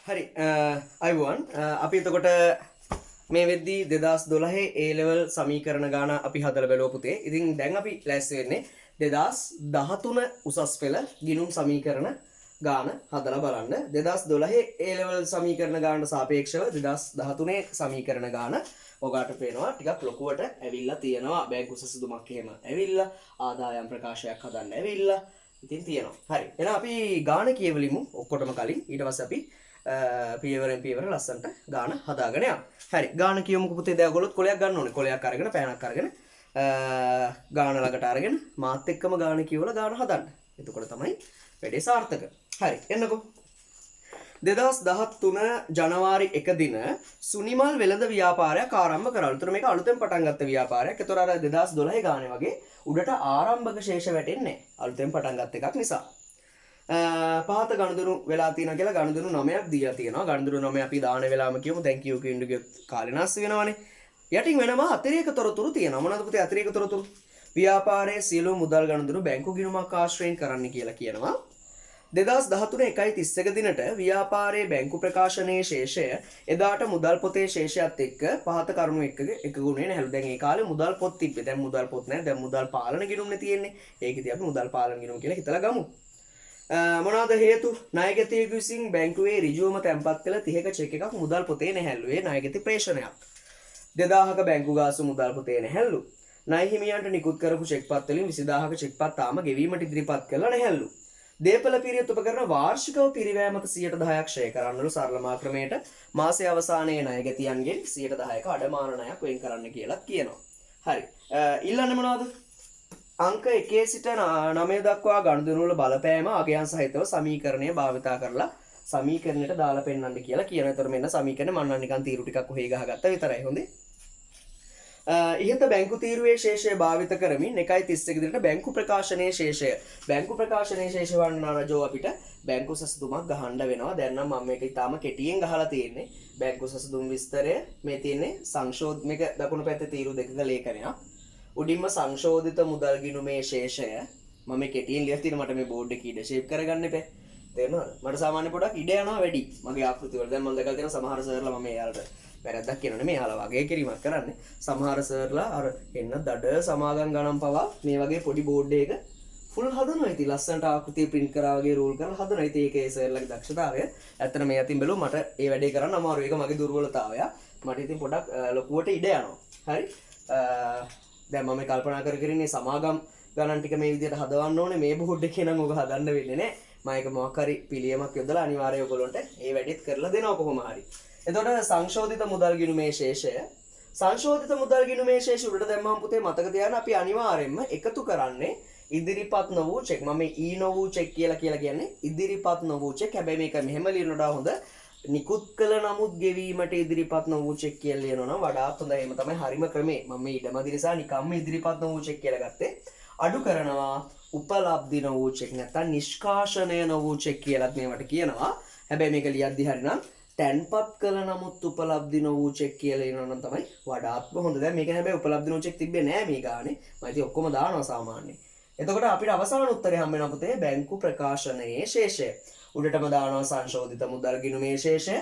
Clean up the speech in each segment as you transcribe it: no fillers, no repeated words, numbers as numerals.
හරි, අයිබෝවන්. අපි එතකොට මේ වෙද්දී 2012 A level සමීකරණ ගාන අපි හදලා බැලුවා පුතේ. ඉතින් දැන් අපි ලෑස්ති වෙන්නේ 2013 උසස් පෙළ ගිණුම් සමීකරණ ගාන හදලා බලන්න. 2012 A level සමීකරණ ගානට සාපේක්ෂව 2013 සමීකරණ ගාන ඔයාට පේනවා ටිකක් ලොකුවට ඇවිල්ලා තියෙනවා. බැංකු සැසඳුමක් එහෙම ඇවිල්ලා, ආදායම් ප්‍රකාශයක් හදන්න ඇවිල්ලා ඉතින් තියෙනවා. හරි. එහෙනම් අපි ගාන කියවලිමු ඔක්කොටම කලින්. ඊට පස්සේ අපි පියවරෙන් පියවර ලස්සනට ගාන හදාගෙන යමු. හරි. ගාන කියමුකෝ පුතේ. දැන් ඔයගොල්ලොත් කොලයක් ගන්න ඕනේ. කොලයක් අරගෙන පෑනක් අරගෙන ගාන ළඟට අරගෙන මාත් එක්කම ගාන කියවලා ගාන හදන්න. එතකොට තමයි වැඩේ සාර්ථක. හරි. එන්නකෝ. 2013 ජනවාරි 1 දින සුනිමල් වෙළඳ ව්‍යාපාරයක් ආරම්භ කරා. ඒතර මේක අලුතෙන් පටන් ගත්ත ව්‍යාපාරයක්. ඒතර අර 2012 ගානේ වගේ උඩට ආරම්භක ශේෂ වැටෙන්නේ නැහැ. අලුතෙන් පටන් ගත්ත එකක් නිසා. පහත ගනුදෙනු වෙලා තියෙනවා කියලා ගනුදෙනු 9ක් දීලා තියෙනවා. ගනුදෙනු 9 අපි දාන වෙලාවම කියමු. දැන් කියු කින්ඩු ගියොත් කාලේ නාස්ති වෙනවනේ. යටින් වෙනම අතිරේක තොරතුරු තියෙනවා. මොනවද පුතේ අතිරේක තොරතුරු? ව්‍යාපාරයේ සියලු මුදල් ගනුදෙනු බැංකු ගිණුමක් ආශ්‍රයෙන් කරන්න කියලා කියනවා. 2013 1.31 දිනට ව්‍යාපාරයේ බැංකු ප්‍රකාශනයේ ශේෂය එදාට මුදල් පොතේ ශේෂයත් එක්ක පහත කරුණු එක්ක එක ගුණේ නැහැලු. දැන් ඒ කාලේ මුදල් පොත් තිබ්බේ. දැන් මුදල් පොත් නැහැ. දැන් මුදල් පාලන ගිණුම්නේ තියෙන්නේ. ඒක ඉතින් අපි මුදල් පාලන ගිණුම් කියලා හිතලා ගමු. මොනවාද හේතු? ණයගැතියෙකු විසින් බැංකුවේ ඍජුවම තැන්පත් කළ 30ක චෙක් එකක් මුදල් පොතේ නැහැලු. ඒ ණයගැති ප්‍රේෂණයක්. 2000ක බැංකු ගාස්තු මුදල් පොතේ නැහැලු. ණය හිමියන්ට නිකුත් කරපු චෙක්පත් වලින් 20,000ක චෙක්පත් තාම ගෙවීමට ඉදිරිපත් කළා නැහැලු. දේපළ පිරියත් උපකරණ වාර්ෂිකව පිරිවැය මත 10%ක් ක්ෂය කරන්නලු. සරලම ක්‍රමයට මාසයේ අවසානයේ ණයගැතියන්ගෙන් 10%ක අඩමාන ණයක් වෙන් කරන්න කියලාත් කියනවා. හරි. ඉල්ලන්නේ මොනවද? අංක 1 සිට 9 දක්වා ගනුදෙනු වල බලපෑම අගයන් සහිතව සමීකරණය භාවිතා කරලා සමීකරණයට දාලා පෙන්වන්න කියලා කියනවා. ඒතර මෙන්න සමීකරණය මම නම් නිකන් තීරු ටිකක් ඔහේ ගහගත්තා විතරයි. හොඳේ. ඉහත බැංකු තීරුවේ ශේෂය භාවිත කරමින් 1.31 දිනට බැංකු ප්‍රකාශනයේ ශේෂය, බැංකු ප්‍රකාශනයේ ශේෂ වන්න රජෝ අපිට බැංකු සැසඳුමක් ගහන්න වෙනවා. දැන් නම් මම මේක ඉතාම කෙටියෙන් ගහලා තියෙන්නේ. බැංකු සැසඳුම් විස්තරය මේ තියෙන්නේ. මේක දකුණු පැත්තේ තීරු දෙකක ලේඛනයක්. උඩින්ම සංශෝධිත මුදල් ගිණුමේ ශේෂය මම මේ කෙටියෙන් ලියලා තියෙන. මට මේ බෝඩ් එකේ ඉඩ ෂේප් කරගන්න එපා. තේරෙනවද? මට සාමාන්‍ය පොඩක් ඉඩ යනවා වැඩි මගේ ආකෘති වල. දැන් මම දැකලා තියෙනවා සමහර සර්ලා, මම එයාලට වැරද්දක් කියනවා නෙමෙයි, එයාලා වගේ කිරීමක් කරන්නේ. සමහර සර්ලා අර එන්න දඩ සමාගම් ගණන් පවා මේ වගේ පොඩි බෝඩ් එකක ෆුල් හදනවා. ඉතින් ලස්සනට ආකෘතිය ප්‍රින්ට් කරා වගේ රූල් කරලා හදනවා. ඉතින් ඒක ඒ සර්ලාගේ දක්ෂතාවය. ඇත්තට මේ අතින් බැලුවොත් මට ඒ වැඩේ කරන්න අමාරුයි. ඒක මගේ දුර්වලතාවය. මට ඉතින් පොඩක් ලොකුවට ඉඩ යනවා. හරි. දැන් මම කල්පනා කර කර ඉන්නේ සමාගම් ගණන් ටික මේ විදිහට හදවන්න ඕනේ. මේ බෝඩ් එකේ නම් ඔක හදන්න වෙන්නේ නැහැ. මම ඒක මොකක් හරි පිළියමක් යොදලා අනිවාර්යයෙන් ඔයගොල්ලන්ට ඒ වැඩෙත් කරලා දෙනවා කොහොම හරි. එතකොට සංශෝධිත මුදල් ගිණුමේ ශේෂය, සංශෝධිත මුදල් ගිණුමේ ශේෂය උඩට දැම්මම පුතේ මතක තියාගන්න අපි අනිවාර්යයෙන්ම එකතු කරන්නේ ඉදිරිපත් නොවූ චෙක්. මම මේ ඊ නොවූ චෙක් කියලා කියලා කියන්නේ ඉදිරිපත් නොවූ චෙක්. හැබැයි මේක මෙහෙම ලියනට වඩා හොඳ නිකුත් කළ නමුත් ගෙවීමට ඉදිරිපත් නොවූ චෙක් කියලා ලියනවා නම් වඩාත් හොඳයි. එහෙම තමයි හරිම ක්‍රමේ. මම මේ ඉඩමදි නිසා නිකම්ම ඉදිරිපත් නොවූ චෙක් කියලා ගත්තේ. අඩු කරනවා උපලබ්ධි නොවූ චෙක්, නැත්නම් නිෂ්කාශනය නොවූ චෙක් කියලාත් මේවට කියනවා. හැබැයි මේක ලියද්දි හරිනම් තැන්පත් කළ නමුත් උපලබ්ධි නොවූ චෙක් කියලා ලියනවා නම් තමයි වඩාත්ම හොඳ. දැන් මේක හැබැයි උපලබ්ධි නොවූ චෙක් තිබ්බේ නෑ මේ ගානේ. මම ඉතින් ඔක්කොම දානවා සාමාන්‍යයෙන්. එතකොට අපිට අවසාන උත්තරේ හම්බ වෙනවා පුතේ බැංකු ප්‍රකාශනයේ ශේෂය. උඩටම දානවා සංශෝධිත මුදල් ගිණුමේ ශේෂය.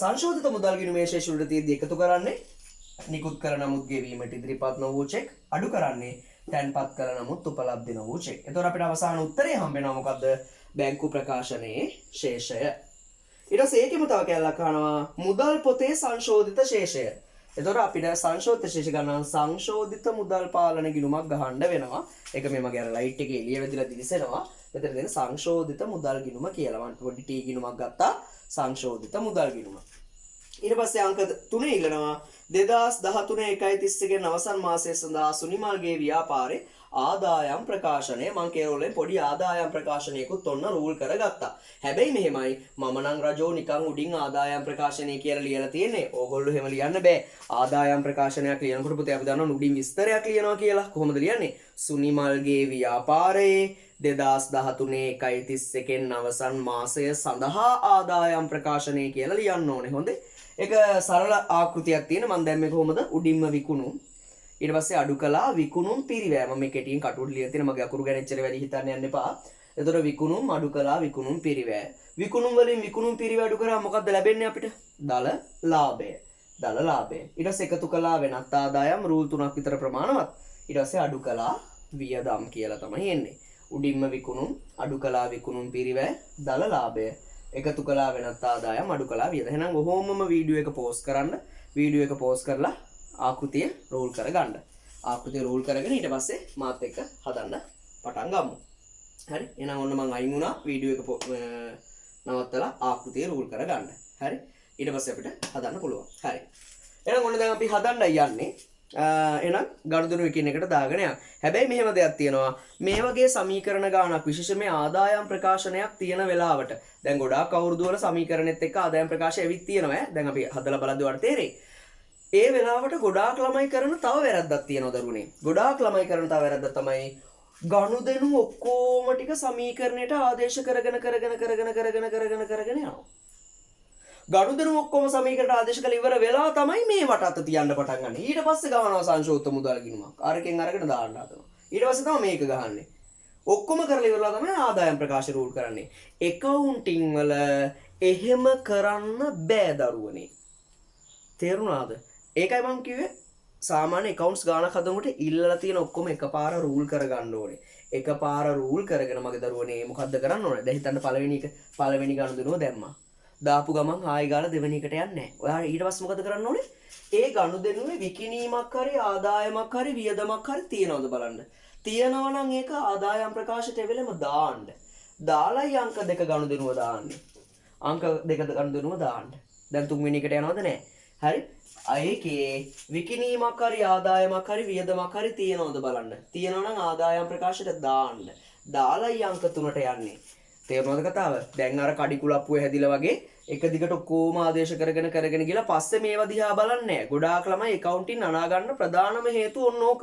සංශෝධිත මුදල් ගිණුමේ ශේෂය උඩට තියෙද්දි එකතු කරන්නේ නිකුත් කළ නමුත් ගෙවීමට ඉදිරිපත් නොවූ චෙක්, අඩු කරන්නේ තැන්පත් කළ නමුත් උපලබ්ධි නොවූ චෙක්. එතකොට අපිට අවසාන උත්තරේ හම්බ වෙනවා මොකද්ද? බැංකු ප්‍රකාශනයේ ශේෂය. ඊට පස්සේ ඒකෙම තව කැලලක් අහනවා මුදල් පොතේ සංශෝධිත ශේෂය. එතකොට අපිට සංශෝධිත ශේෂ ගන්න සංශෝධිත මුදල් පාලන ගිණුමක් ගහන්න වෙනවා. ඒක මේ මගේ අර ලයිට් එකේ එළිය වැදිලා දිලිසෙනවා. මෙතන දෙන සංශෝධිත මුදල් ගිණුම කියලා. මම පොඩි ටී ගිණුමක් ගත්තා. සංශෝධිත මුදල් ගිණුම. ඊට පස්සේ අංක 3 ඉල්ලනවා 2013 1.31 අවසන් මාසය සඳහා සුනිමල්ගේ ව්‍යාපාරේ ආදායම් ප්‍රකාශනය. මං කේරෝලෙන් පොඩි ආදායම් ප්‍රකාශනයකුත් ඔන්න රූල් කරගත්තා. හැබැයි මෙහෙමයි, මම නම් රජෝ නිකන් උඩින් ආදායම් ප්‍රකාශනය කියලා ලියලා තියෙන්නේ. ඕගොල්ලෝ එහෙම ලියන්න බෑ. ආදායම් ප්‍රකාශනයක් ලියනකොට පුතේ අපි දන්නවා උඩින් විස්තරයක් ලියනවා කියලා. කොහොමද ලියන්නේ? සුනිමල්ගේ ව්‍යාපාරයේ 2013 1.31 අවසන් මාසය සඳහා ආදායම් ප්‍රකාශනය කියලා ලියන්න ඕනේ. හොඳේ. ඒක සරල ආකෘතියක් තියෙන. මම දැන් මේ කොහොමද උඩින්ම විකුණුම්, ඊට පස්සේ අඩු කළා විකුණුම් පිරිවැය. මම මේ කෙටියෙන් කටුවට ලියලා තියෙන. මගේ අකුරු ගැන එච්චර වැඩි හිතන්න යන්න එපා. එතකොට විකුණුම් අඩු කළා විකුණුම් පිරිවැය. විකුණුම් වලින් විකුණුම් පිරිවැය අඩු කරා මොකද්ද ලැබෙන්නේ අපිට? දල ලාභය. දල ලාභය. ඊට පස්සේ එකතු කළා වෙනත් ආදායම් රූල් 3ක් විතර ප්‍රමාණවත්. ඊට පස්සේ අඩු කළා වියදම් කියලා තමයි එන්නේ. උඩින්ම විකුණුම් අඩු කළා විකුණුම් පිරිවැය දල ලාභය. එකතු කළා වෙනත් ආදායම් අඩු කළා වියදම්. එහෙනම් ඔහොමම වීඩියෝ එක පෝස්ට් කරන්න. වීඩියෝ එක පෝස්ට් කරලා ආකෘතිය රෝල් කරගන්න. ආකෘතිය රෝල් කරගෙන ඊට පස්සේ මාත් එක්ක හදන්න පටන් ගමු. හරි. එහෙනම් ඔන්න මං අයින් වුණා වීඩියෝ එක නවත්තලා ආකෘතිය රෝල් කරගන්න. හරි. ඊට පස්සේ අපිට හදන්න පුළුවන්. හරි. එහෙනම් ඔන්න දැන් අපි හදන්නයි යන්නේ. එහෙනම් ගනුදෙනු එකින් එකට දාගෙන යන්න. හැබැයි මෙහෙම දෙයක් තියෙනවා. මේ වගේ සමීකරණ ගානක් විශේෂයෙන් මේ ආදායම් ප්‍රකාශනයක් තියෙන වෙලාවට දැන් ගොඩාක් අවුරුදු වල සමීකරණෙත් එක්ක ආදායම් ප්‍රකාශය ඇවිත් තියෙනවා ඈ. දැන් අපි හදලා බලද්දී ඔයාලට තේරෙයි. ඒ වෙලාවට ගොඩාක් ළමයි කරන තව වැරද්දක් තියෙනවා දරුවනේ. ගොඩාක් ළමයි කරන තව වැරද්දක් තමයි ගනුදෙනු ඔක්කොම ටික සමීකරණයට ආදේශ කරගෙන කරගෙන කරගෙන කරගෙන කරගෙන කරගෙන යනවා. ගනුදෙනු ඔක්කොම සමීකරණයට ආදේශ කරලා ඉවර වෙලා තමයි මේ වට අත තියන්න පටන් ගන්න. ඊට පස්සේ ගහනවා සංශෝධිත මුදල් ගිණුමක්. අරකින් අරගෙන දාන්න හදනවා. ඊට පස්සේ තමයි මේක ගහන්නේ. ඔක්කොම කරලා ඉවරලා තමයි ආදායම් ප්‍රකාශ රූල් කරන්නේ. ඇකවුන්ටිං වල එහෙම කරන්න බෑ දරුවනේ. තේරුණාද? ඒකයි මං කිව්වේ සාමාන්‍ය ඇකවුන්ට්ස් ගානක් හදනකොට ඉල්ලලා තියෙන ඔක්කොම එකපාර රූල් කරගන්න ඕනේ. එකපාර රූල් කරගෙන මගේ දරුවනේ මොකද්ද කරන්න ඕනේ? දැන් හිතන්න පළවෙනි එක පළවෙනි ගනුදෙනුව දැම්මා. දාපු ගමන් ආයි ගාලා දෙවෙනි එකට යන්නේ නැහැ. ඔයා ඊට පස්සේ මොකද කරන්න ඕනේ? ඒ ගනුදෙනුවේ විකිණීමක් හරි ආදායමක් හරි වියදමක් හරි තියනවද බලන්න. තියනවා නම් ඒක ආදායම් ප්‍රකාශයට එවෙලෙම දාන්න. දාලයි අංක දෙක ගනුදෙනුව දාන්නේ. අංක දෙක ගනුදෙනුව දාන්න. දැන් තුන්වෙනි එකට යනවද නැහැ? හරි. ඒකේ විකිණීමක් හරි ආදායමක් හරි වියදමක් හරි තියනවද බලන්න. තියනවා නම් ආදායම් ප්‍රකාශයට දාන්න. දාලයි අංක තුනට යන්නේ. තේරුණාද කතාව? දැන් අර කඩි කුලප්පුව හැදිලා වගේ එක දිගට ඔක්කොම ආදේශ කරගෙන කරගෙන ගිහලා පස්සේ මේවා දිහා බලන්නේ නැහැ. ගොඩාක් ළමයි ඇකවුන්ටින් අනා ගන්න ප්‍රධානම හේතුව ඔන්න ඕක.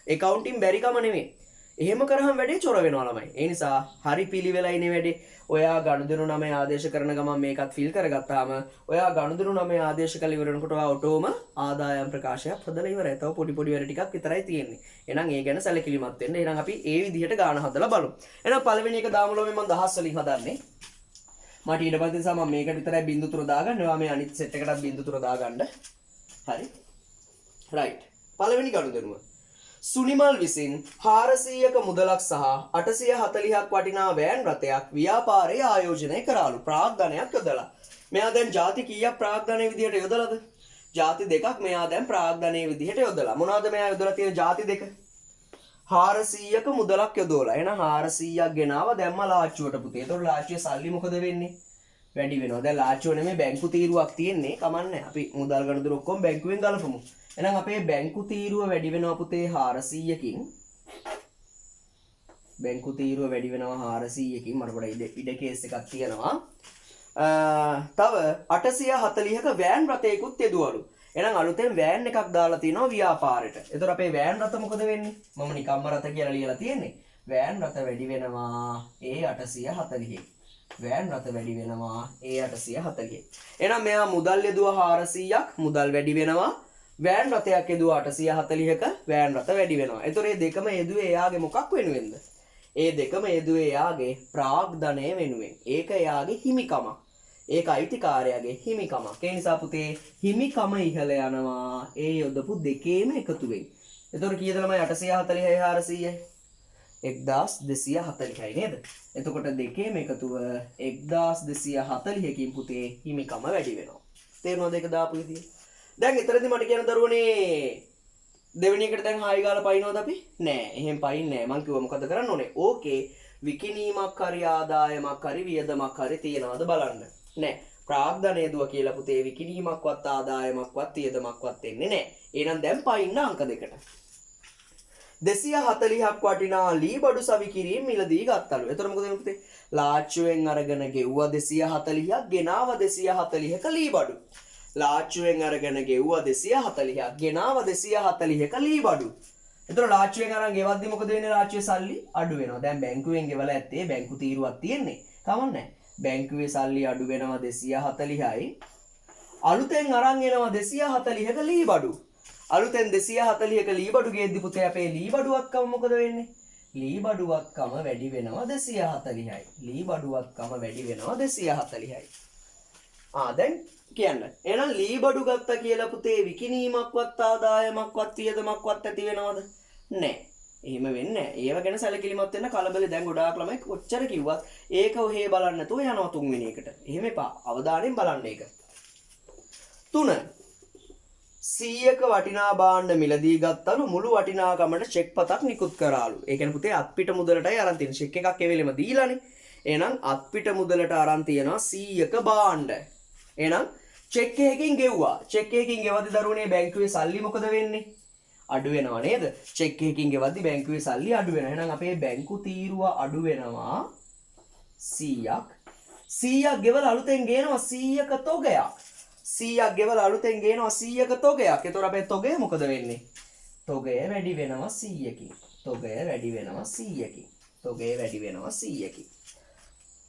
ඇකවුන්ටින් බැරිකම නෙමෙයි. එහෙම කරාම වැඩේ චොර වෙනවා ළමයි. ඒ නිසා හරි පිළිවෙලයිනේ වැඩේ. ඔයා ගනුදෙනු නමේ ආදේශ කරන ගමන් මේකත් ෆිල් කරගත්තාම ඔයා ගනුදෙනු නමේ ආදේශ කරලා ඉවර වෙනකොට ඔයා ඔටෝම ආදායම් ප්‍රකාශයක් හදලා ඉවරයි. තව පොඩි පොඩි වැඩ ටිකක් විතරයි තියෙන්නේ. එහෙනම් ඒ ගැන සැලකිලිමත් වෙන්න. එහෙනම් අපි ඒ විදිහට ගාන හදලා බලමු. එහෙනම් පළවෙනි එක දාමු ළමයි මම දහස් වලින් හදන්නේ. මට ඊට පස්සේ නිසා මම මේකට විතරයි බිංදු තුන දාගන්නේ. ඔයා මේ අනිත් සෙට් එකටත් බිංදු තුන දාගන්න. හරි. රයිට්. පළවෙනි ගනුදෙනුව. සුනිමල් විසින් 400ක මුදලක් සහ 840ක් වටිනා වෑන් රථයක් ව්‍යාපාරයේ ආයෝජනය කරාලු. ප්‍රාග්ධනයක් යොදලා. මෙයා දැන් ජාති කීයක් ප්‍රාග්ධනය විදිහට යොදලාද? ජාති දෙකක් මෙයා දැන් ප්‍රාග්ධනය විදිහට යොදලා. මොනවද මෙයා යොදලා තියෙන ජාති දෙක? 400ක මුදලක් යොදවලා. එහෙනම් 400ක් ගෙනාව දැම්ම ලාච්චුවට පුතේ. එතකොට ලාච්චුවේ සල්ලි මොකද වෙන්නේ? වැඩි වෙනවා. දැන් ලාච්චුව නෙමෙයි බැංකු තීරුවක් තියෙන්නේ. කමන්නේ. අපි මුදල් ගනුදෙනු ඔක්කොම බැංකුවෙන් ගලපමු. එහෙනම් අපේ බැංකු තීරුව වැඩි වෙනවා පුතේ 400කින්. බැංකු තීරුව වැඩි වෙනවා 400කින්. මට පොඩි ඉඩ කේස් එකක් තියෙනවා. තව 840ක වෑන් රථයකුත් යෙදුවලු. එහෙනම් අලුතෙන් වෑන් එකක් දාලා තිනවා ව්‍යාපාරෙට. එතකොට අපේ වෑන් රථ මොකද වෙන්නේ? මම නිකම්ම රථ කියලා ලියලා තියෙන්නේ. වෑන් රථ වැඩි වෙනවා ඒ 840. වෑන් රථ වැඩි වෙනවා ඒ 840. එහෙනම් මෙයා මුදල් යෙදුවා 400ක් මුදල් වැඩි වෙනවා. වෑන් රථයක් යෙදුවා 840ක වෑන් රථ වැඩි වෙනවා. එතකොට මේ දෙකම යෙදුවේ එයාගේ මොකක් වෙනුවෙන්ද? ඒ දෙකම යෙදුවේ එයාගේ ප්‍රාග්ධනය වෙනුවෙන්. ඒක එයාගේ හිමිකමක්. ඒක අයිතිකාරයාගේ හිමිකමක්. ඒ නිසා පුතේ හිමිකම ඉහළ යනවා ඒ යොදපු දෙකේම එකතුවෙන්. එතකොට කීයද ළමයි 840යි 400යි? 1240යි නේද? එතකොට දෙකේම එකතුව 1240කින් පුතේ හිමිකම වැඩි වෙනවා. තේරුණාද ඒක දාපු විදිය? දැන් එතරම්දි මට කියන්න දරුවනේ දෙවෙනි එකට දැන් හායි ගාලා පයින්නවද අපි? නෑ, එහෙම පයින්නේ නෑ. මං කිව්වා මොකද කරන්න ඕනේ? ඕකේ විකිණීමක් හරි ආදායමක් හරි වියදමක් හරි තියනවද බලන්න. නෑ. ප්‍රාග්ධනය දුව කියලා පුතේ විකිණීමක්වත් ආදායමක්වත් වියදමක්වත් එන්නේ නෑ. එහෙනම් දැන් පයින්න අංක දෙකට. 240ක් වටිනා ලී බඩු සවි කිරීම මිලදී ගත්තලු. එතකොට මොකද වෙන්නේ පුතේ? ලාච්චුවෙන් අරගෙන ගෙව්වා 240ක්, ගෙනාව 240ක ලී බඩු. ලාච්චුවෙන් අරගෙන ගෙව්වා 240ක්, ගෙනාව 240ක ලී බඩු. එතකොට ලාච්චුවෙන් අරන් ගෙවද්දි මොකද වෙන්නේ? ලාච්චුවේ සල්ලි අඩු වෙනවා. දැන් බැංකුවෙන් ගෙවලා ඇත්තේ බැංකු තීරුවක් තියෙන්නේ. කමක් නැහැ. බැංකුවේ සල්ලි අඩු වෙනවා 240යි. අලුතෙන් අරන් එනවා 240ක ලී බඩු. අලුතෙන් 240ක ලී බඩු ගේද්දි පුතේ අපේ ලී බඩුවක්කම මොකද වෙන්නේ? ලී බඩුවත්කම වැඩි වෙනවා 240යි. ලී බඩුවත්කම වැඩි වෙනවා 240යි. ආ දැන් කියන්න. එහෙනම් ලී බඩු ගත්තා කියලා පුතේ විකිණීමක්වත් ආදායමක්වත් වියදමක්වත් ඇති වෙනවද? නෑ. එහෙම වෙන්නේ නෑ. ඒව ගැන සැලකිලිමත් වෙන්න කලබල. දැන් ගොඩාක් ළමයි කොච්චර කිව්වත් ඒක ඔහේ බලන්න නැතුව යනවා තුන්වෙනි එකට. එහෙම එපා. අවධානයෙන් බලන්න ඒක. 3 100ක වටිනා භාණ්ඩ මිලදී ගත්තලු මුළු වටිනාකමට චෙක් පතක් නිකුත් කරාලු. ඒ කියන්නේ පුතේ අත්පිට මුදලටයි අරන් තියෙන්නේ. චෙක් එකක් ඒ වෙලෙම දීලානේ. එහෙනම් අත්පිට මුදලට අරන් තියෙනවා 100ක භාණ්ඩ. එහෙනම් චෙක් එකකින් ගෙව්වා. චෙක් එකකින් ගෙවද්දි දරුවනේ බැංකුවේ සල්ලි මොකද වෙන්නේ? අඩු වෙනවා නේද? චෙක් එකකින් ගෙවද්දි බැංකුවේ සල්ලි අඩු වෙනවා. එහෙනම් අපේ බැංකු තීරුව අඩු වෙනවා 100ක්. 100ක් ගෙවලා අලුතෙන් ගේනවා 100ක තොගයක්. 100ක් ගෙවලා අලුතෙන් ගේනවා 100ක තොගයක්. එතකොට අපේ තොගය මොකද වෙන්නේ? තොගය වැඩි වෙනවා 100කින්. තොගය වැඩි වෙනවා 100කින්. තොගය වැඩි වෙනවා 100කින්.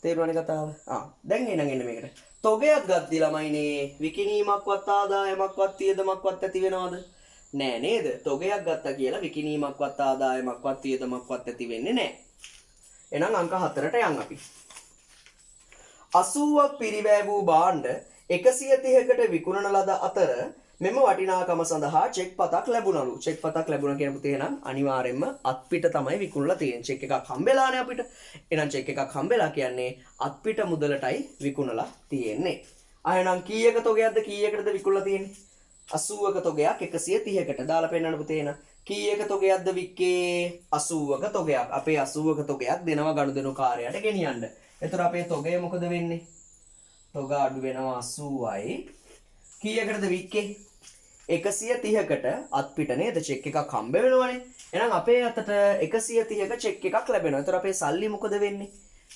තේරුණානේ කතාව? ආ දැන් එහෙනම් එන්න මේකට. තොගයක් ගද්දි ළමයිනේ විකිණීමක්වත් ආදායමක්වත් වියදමක්වත් ඇති වෙනවද? නෑ නේද? තොගයක් ගත්තා කියලා විකිණීමක්වත් ආදායමක්වත් වියදමක්වත් ඇති වෙන්නේ නෑ. එහෙනම් අංක 4ට යන් අපි. 80ක් පිරිවැය වූ භාණ්ඩ 130කට විකුණන ලද අතර මෙම වටිනාකම සඳහා චෙක් පතක් ලැබුණලු. චෙක් පතක් ලැබුණා කියන පුතේ එහෙනම් අනිවාර්යයෙන්ම අත්පිට තමයි විකුණලා තියෙන්නේ. චෙක් එකක් හම්බෙලානේ අපිට. එහෙනම් චෙක් එකක් හම්බෙලා කියන්නේ අත්පිට මුදලටයි විකුණලා තියෙන්නේ. ආ එහෙනම් කීයක තොගයක්ද කීයකටද විකුණලා තියෙන්නේ? 80ක තොගයක් 130කට දාලා පෙන්නන්න පුතේ. එහෙනම් කීයක තොගයක්ද වික්කේ? 80ක තොගයක්. අපේ 80ක තොගයක් දෙනවා ගනුදෙනු කාර්යයට ගෙනියන්න. එතකොට අපේ තොගය මොකද වෙන්නේ? තොග අඩු වෙනවා 80යි. කීයකටද වික්කේ? 130කට අත්පිට නේද? චෙක් එකක් හම්බ වෙනවනේ. එහෙනම් අපේ අතට 130ක චෙක් එකක් ලැබෙනවා. එතකොට අපේ සල්ලි මොකද වෙන්නේ?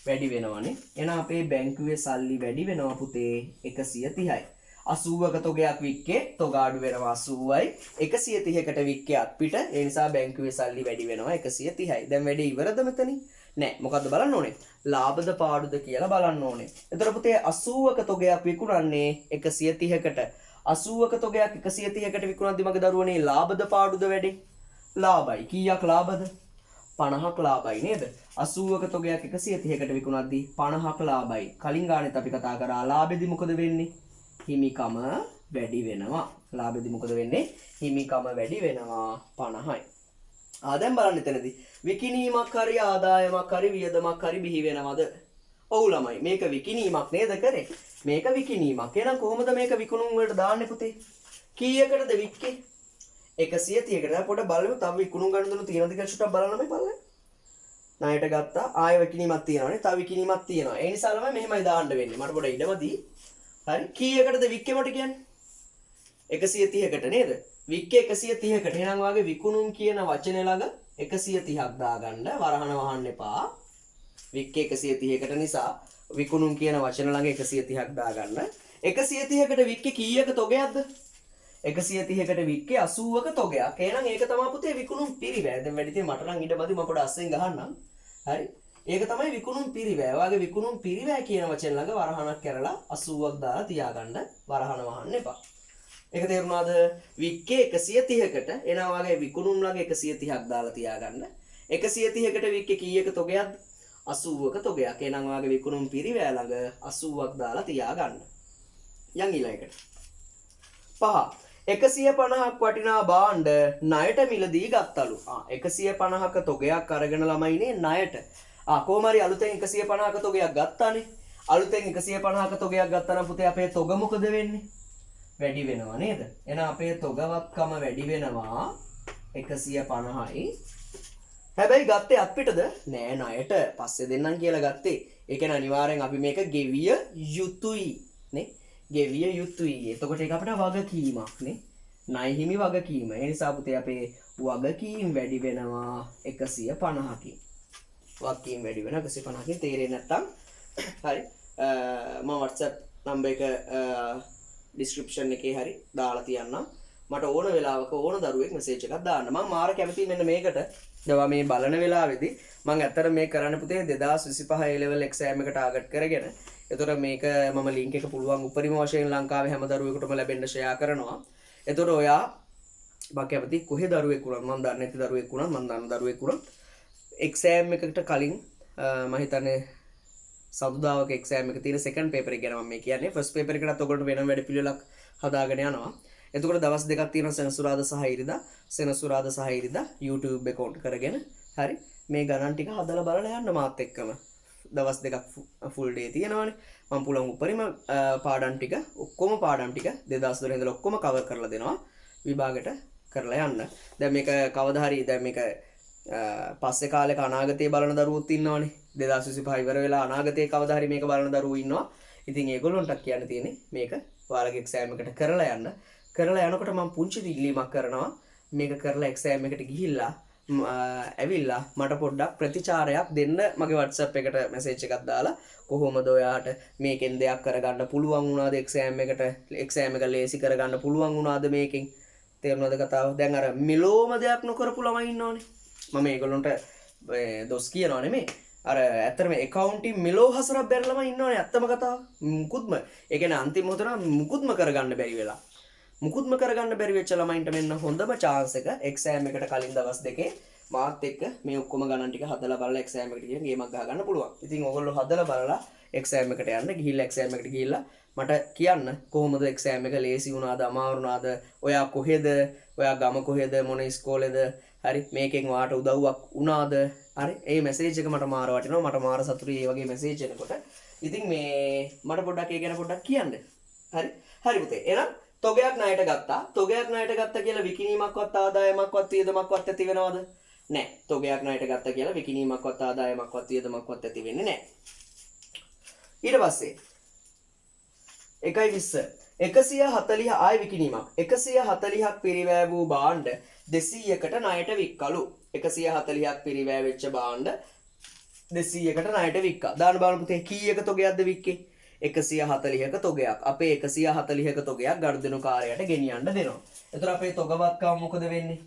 වැඩි වෙනවනේ. එහෙනම් අපේ බැංකුවේ සල්ලි වැඩි වෙනවා පුතේ 130යි. 80ක තොගයක් වික්කේ තොග අඩු වෙනවා 80යි. 130කට වික්කේ අත්පිට. ඒ නිසා බැංකුවේ සල්ලි වැඩි වෙනවා 130යි. දැන් වැඩේ ඉවරද මෙතනින්? නෑ. මොකද්ද බලන්න ඕනේ? ලාභද පාඩුද කියලා බලන්න ඕනේ. එතකොට පුතේ 80ක තොගයක් විකුණන්නේ 130කට. 80ක තොගයක් 130කට විකුණද්දි මගේ දරුවනේ ලාභද පාඩුද වැඩි? ලාභයි. කීයක් ලාභද? 50ක් ලාභයි නේද? 80ක තොගයක් 130කට විකුණද්දි 50ක් ලාභයි. කලින් ගානෙත් අපි කතා කරා ලාභෙදි මොකද වෙන්නේ? හිමිකම වැඩි වෙනවා. ලාභෙදි මොකද වෙන්නේ? හිමිකම වැඩි වෙනවා 50යි. ආ දැන් බලන්න එතනදී විකිණීමක් හරි ආදායමක් හරි වියදමක් හරි බිහි වෙනවද? ඔව් ළමයි, මේක විකිණීමක් නේද කරේ? මේක විකිණීමක්. එහෙනම් කොහොමද මේක විකුණුම් වලට දාන්නේ පුතේ? කීයකටද වික්කේ? 130කට. දැන් පොඩ බලමු තව විකුණුම් ගනුදෙනු තියෙනවද කියලා චුට්ටක් බලන්න ළමයි බලන්න. ණයට ගත්තා. ආයෙ විකිණීමක් තියෙනවනේ. තව විකිණීමක් තියෙනවා. ඒ නිසා ළමයි මෙහෙමයි දාන්න වෙන්නේ. මට පොඩ ඉඩමදි. හරි. කීයකටද වික්කේ මට කියන්නේ? 130කට නේද? වික්කේ 130කට. එහෙනම් ඔයාගේ විකුණුම් කියන වචනේ ළඟ 130ක් දාගන්න. වරහන වහන්න එපා. වික්කේ 130කට නිසා විකුණුම් කියන වචන ළඟ 130ක් දාගන්න. 130කට වික්කේ කීයක තොගයක්ද? 130කට වික්කේ 80ක තොගයක්. එහෙනම් ඒක තමයි පුතේ විකුණුම් පිරිවැය. දැන් වැඩි තියෙන මට නම් ඉඩ මදි, මම පොඩ අස්සෙන් ගහන්නම්. හරි. ඒක තමයි විකුණුම් පිරිවැය. ඔයාගේ විකුණුම් පිරිවැය කියන වචන ළඟ වරහනක් කරලා 80ක් දාලා තියාගන්න. වරහන වහන්න එපා. ඒක තේරුණාද? වික්කේ 130කට. එහෙනම් ඔයාගේ විකුණුම් ළඟ 130ක් දාලා තියාගන්න. 130කට වික්කේ කීයක තොගයක්ද? 80ක තොගයක්. එහෙනම් ඔයාගේ විකුණුම් පිරිවැය ළඟ 80ක් දාලා තියාගන්න. යන් ඊළඟට. 5 150ක් වටිනා භාණ්ඩ ණයට මිලදී ගත්තලු. ආ 150ක තොගයක් අරගෙන ළමයිනේ ණයට. ආ කොහොම හරි අලුතෙන් 150ක තොගයක් ගත්තානේ. අලුතෙන් 150ක තොගයක් ගත්තා නම් පුතේ අපේ තොග මොකද වෙන්නේ? වැඩි වෙනවා නේද? එහෙනම් අපේ තොගවත්කම වැඩි වෙනවා 150යි. හැබැයි ගත්තේ අත්පිටද? නෑ, ණයට. පස්සේ දෙන්නම් කියලා ගත්තේ. ඒ කියන්නේ අනිවාර්යෙන් අපි මේක ගෙවිය යුතුයි නේ. ගෙවිය යුතුයි. එතකොට ඒක අපිට වගකීමක් නේ. ණය හිමි වගකීම. ඒ නිසා පුතේ අපේ වගකීම් වැඩි වෙනවා 150කින්. වගකීම් වැඩි වෙනවා 150කින්. තේරෙන්නේ නැත්තම් හරි මම WhatsApp number එක ඩිස්ක්‍රිප්ෂන් එකේ හරි දාලා තියන්නම්. මට ඕන වෙලාවක ඕන දරුවෙක් මෙසේජ් එකක් දාන්න. මම මාර කැමතියි මෙන්න මේකට. දැන් මේ බලන වෙලාවේදී මම ඇත්තට මේ කරන්න පුතේ 2025 A level exam එක ටාගට් කරගෙන. එතකොට මේක මම ලින්ක් එක පුළුවන් උපරිම වශයෙන් ලංකාවේ හැම දරුවෙකුටම ලැබෙන්න ෂෙයා කරනවා. එතකොට ඔයා මම කැමති කොහේ දරුවෙක් වුණත්, මම දන්නේ නැති දරුවෙක් වුණත්, මම දන්න දරුවෙක් වුණත් එක්සෑම් එකකට කලින් මම හිතන්නේ සඳුදාවක එක්සෑම් එක තියෙන සෙකන්ඩ් පේපර් එක ගැන මම මේ කියන්නේ. ෆස්ට් පේපර් එකටත් ඔයගොල්ලන්ට වෙනම වැඩ පිළිවෙලක් හදාගෙන යනවා. එතකොට දවස් දෙකක් තියෙනවා, සෙනසුරාදා සහ ඉරිදා. සෙනසුරාදා සහ ඉරිදා YouTube එක ඔන් කරගෙන හරි මේ ගණන් ටික හදලා බලලා යන්න මාත් එක්කම. දවස් දෙකක් ෆුල් ඩේ තියෙනවනේ. මම පුළුවන් උපරිම පාඩම් ටික, ඔක්කොම පාඩම් ටික 2012 ඉඳලා ඔක්කොම කවර් කරලා දෙනවා. විභාගෙට කරලා යන්න. දැන් මේක කවදා හරි දැන් මේක පස්සේ කාලෙක අනාගතේ බලන දරුවොත් ඉන්නවනේ. 2025 ඉවර වෙලා අනාගතේ කවදා හරි මේක බලන දරුවෝ ඉන්නවා. ඉතින් ඒගොල්ලොන්ටත් කියන්න තියෙන්නේ මේක ඔයාලගේ එක්සෑම් එකට කරලා යන්න. කරලා යනකොට මම පුංචි ඉල්ලීමක් කරනවා. මේක කරලා එක්සෑම් එකට ගිහිල්ලා ඇවිල්ලා මට පොඩ්ඩක් ප්‍රතිචාරයක් දෙන්න මගේ WhatsApp එකට මැසේජ් එකක් දාලා, කොහොමද ඔයාට මේකෙන් දෙයක් කරගන්න පුළුවන් වුණාද, එක්සෑම් එකට එක්සෑම් එක ලේසි කරගන්න පුළුවන් වුණාද මේකෙන්? තේරුණාද කතාව? දැන් අර මෙලෝම දෙයක් නොකරපු ළමයි ඉන්නවනේ. මම ඒගොල්ලොන්ට දොස් කියනවා නෙමෙයි. අර ඇත්තටම ඇකවුන්ටින් මෙලෝ හසරක් බැරි ළමයි ඉන්නවනේ. ඇත්තම කතාව. මුකුත්ම, ඒ කියන්නේ අන්තිම මොහොතේ නම් මුකුත්ම කරගන්න බැරි වෙලා. මුකුත්ම කරගන්න බැරි වෙච්ච ළමයින්ට මෙන්න හොඳම චාන්ස් එක, එක්සෑම් එකට කලින් දවස් දෙකේ මාත් එක්ක මේ ඔක්කොම ගණන් ටික හදලා බලලා එක්සෑම් එකට ගිහින් ගේමක් ගහ ගන්න පුළුවන්. ඉතින් ඔයගොල්ලෝ හදලා බලලා එක්සෑම් එකට යන්න. ගිහිල්ලා එක්සෑම් එකට ගිහිල්ලා මට කියන්න කොහොමද එක්සෑම් එක ලේසි වුණාද අමාරු වුණාද, ඔයා කොහෙද, ඔයා ගම කොහෙද, මොන ඉස්කෝලේද, හරි මේකෙන් ඔයාට උදව්වක් වුණාද, හරි ඒ මැසේජ් එක මට මාර වටිනවා. මට මාර සතුටුයි ඒ වගේ මැසේජ් එනකොට. ඉතින් මේ මට පොඩ්ඩක් ඒ ගැන පොඩ්ඩක් කියන්න. හරි හරි පුතේ. එහෙනම් තොගයක් ණයට ගත්තා. තොගයක් ණයට ගත්තා කියලා විකිණීමක්වත් ආදායමක්වත් වියදමක්වත් ඇති වෙනවද? නෑ. තොගයක් ණයට ගත්තා කියලා විකිණීමක්වත් ආදායමක්වත් වියදමක්වත් ඇති වෙන්නේ නෑ. ඊට පස්සේ 1.20 140 ආය විකිණීමක්. 140ක් පිරිවැය වූ භාණ්ඩ 200කට ණයට වික්කලු. 140ක් පිරිවැය වෙච්ච භාණ්ඩ 200කට ණයට වික්කා. දාන්න බලන්න පුතේ, කීයක තොගයක්ද වික්කේ? 140ක තොගයක්. අපේ 140ක තොගයක් ගනුදෙනුකාරයාට ගෙනියන්න දෙනවා. එතකොට අපේ තොගවත්කම මොකද වෙන්නේ?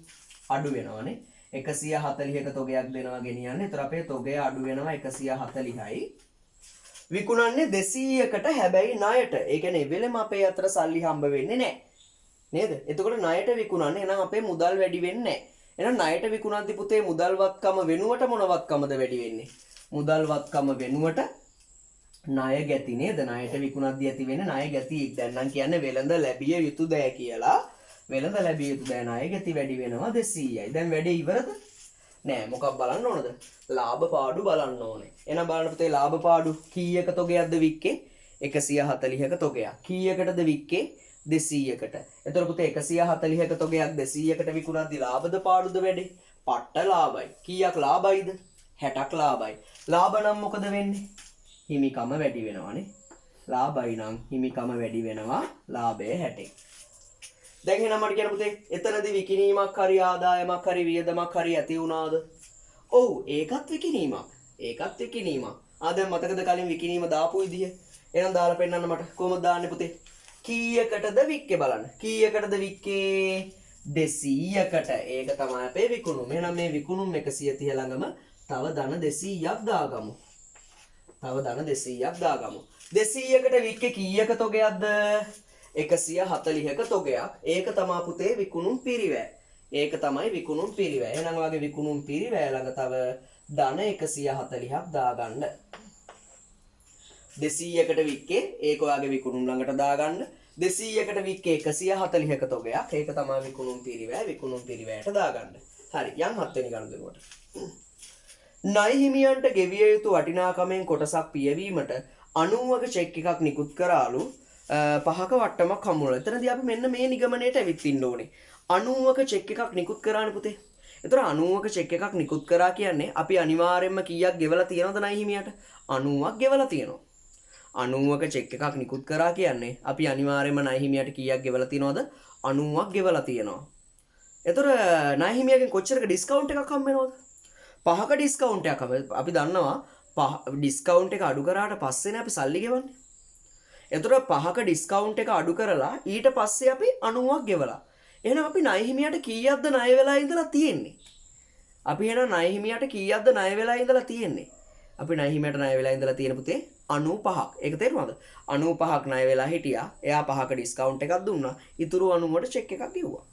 අඩු වෙනවනේ. 140ක තොගයක් දෙනවා ගෙනියන්න. එතකොට අපේ තොගය අඩු වෙනවා 140යි. විකුණන්නේ 200කට, හැබැයි ණයට. ඒ කියන්නේ එවෙලෙම අපේ අතට සල්ලි හම්බ වෙන්නේ නැහැ. නේද? එතකොට ණයට විකුණන්නේ, එහෙනම් අපේ මුදල් වැඩි වෙන්නේ නැහැ. එහෙනම් ණයට විකුණද්දි පුතේ මුදල් වත්කම වෙනුවට මොන වත්කමද වැඩි වෙන්නේ? මුදල් වත්කම වෙනුවට ණය ගැති නේද? ණයට විකුණද්දි ඇති වෙන ණය ගැති. දැන් නම් කියන්නේ වෙළඳ ලැබිය යුතු දෑ කියලා. වෙළඳ ලැබිය යුතු දෑ ණය ගැති වැඩි වෙනවා 200යි. දැන් වැඩේ ඉවරද? නෑ. මොකක් බලන්න ඕනද? ලාභ පාඩු බලන්න ඕනේ. එහෙනම් බලන්න පුතේ, ලාභ පාඩු කීයක තොගයක්ද වික්කේ? 140ක තොගයක්. කීයකටද වික්කේ? 200කට. එතකොට පුතේ 140ක තොගයක් 200කට විකුණද්දි ලාභද පාඩුද වැඩේ? පට්ට ලාභයි. කීයක් ලාභයිද? 60ක් ලාභයි. ලාභ නම් මොකද වෙන්නේ? හිමිකම වැඩි වෙනවනේ. ලාභයි නම් හිමිකම වැඩි වෙනවා. ලාභය 60. දැන් එහෙනම් මට කියන්න පුතේ, එතනදී විකිණීමක් හරි ආදායමක් හරි වියදමක් හරි ඇති වුණාද? ඔව්, ඒකත් විකිණීමක්. ඒකත් විකිණීමක්. ආ දැන් මතකද කලින් විකිණීම දාපු විදිය? එහෙනම් දාලා පෙන්නන්න මට. කොහොමද දාන්නේ පුතේ? කීයකටද වික්කේ බලන්න. කීයකටද වික්කේ? 200කට. ඒක තමයි අපේ විකුණුම. එහෙනම් මේ විකුණුම් 130 ළඟම තව ධන 200ක් දාගමු. තව ධන 200ක් දාගමු. 200කට වික්කේ කීයක තොගයක්ද? 140ක තොගයක්. ඒක තමා පුතේ විකුණුම් පිරිවැය. ඒක තමයි විකුණුම් පිරිවැය. එහෙනම් ඔයාගේ විකුණුම් පිරිවැය ළඟ තව ධන 140ක් දාගන්න. 200කට වික්කේ, ඒක ඔයාගේ විකුණුම් ළඟට දාගන්න. 200කට වික්කේ 140ක තොගයක්. ඒක තමයි විකුණුම් පිරිවැය. විකුණුම් පිරිවැයට දාගන්න. හරි, යන් හත්වෙනි ගනුදෙනුවට. ණය හිමියන්ට ගෙවිය යුතු වටිනාකමෙන් කොටසක් පියවීමට 90ක චෙක් එකක් නිකුත් කරාලු. පහක වට්ටමක් හම්බුණා. එතනදී අපි මෙන්න මේ නිගමනයට ඇවිත් ඉන්න ඕනේ. 90ක චෙක් එකක් නිකුත් කරානේ පුතේ. එතකොට 90ක චෙක් එකක් නිකුත් කරා කියන්නේ අපි අනිවාර්යයෙන්ම කීයක් ගෙවලා තියෙනවද ණය හිමියට? 90ක් ගෙවලා තියෙනවා. 90ක චෙක් එකක් නිකුත් කරා කියන්නේ අපි අනිවාර්යයෙන්ම ණය හිමියට කීයක් ගෙවලා තියෙනවද? 90ක් ගෙවලා තියෙනවා. එතකොට ණය හිමියගෙන් කොච්චරක ඩිස්කවුන්ට් එකක් හම්බ වෙනවද? පහක ඩිස්කවුන්ට් එකක් හම්බ. අපි දන්නවා පහ ඩිස්කවුන්ට් එක අඩු කරාට පස්සේනේ අපි සල්ලි ගෙවන්නේ. එතකොට පහක ඩිස්කවුන්ට් එක අඩු කරලා ඊට පස්සේ අපි 90ක් ගෙවලා. එහෙනම් අපි ණය හිමියට කීයක්ද ණය වෙලා ඉඳලා තියෙන්නේ? අපි එහෙනම් ණය හිමියට කීයක්ද ණය වෙලා ඉඳලා තියෙන්නේ? අපි ණය හිමියට ණය වෙලා ඉඳලා තියෙන පුතේ 95ක්. ඒක තේරුණාද? 95ක් ණය වෙලා හිටියා. එයා පහක ඩිස්කවුන්ට් එකක් දුන්නා. ඉතුරු 90ට චෙක් එකක් ගෙව්වා.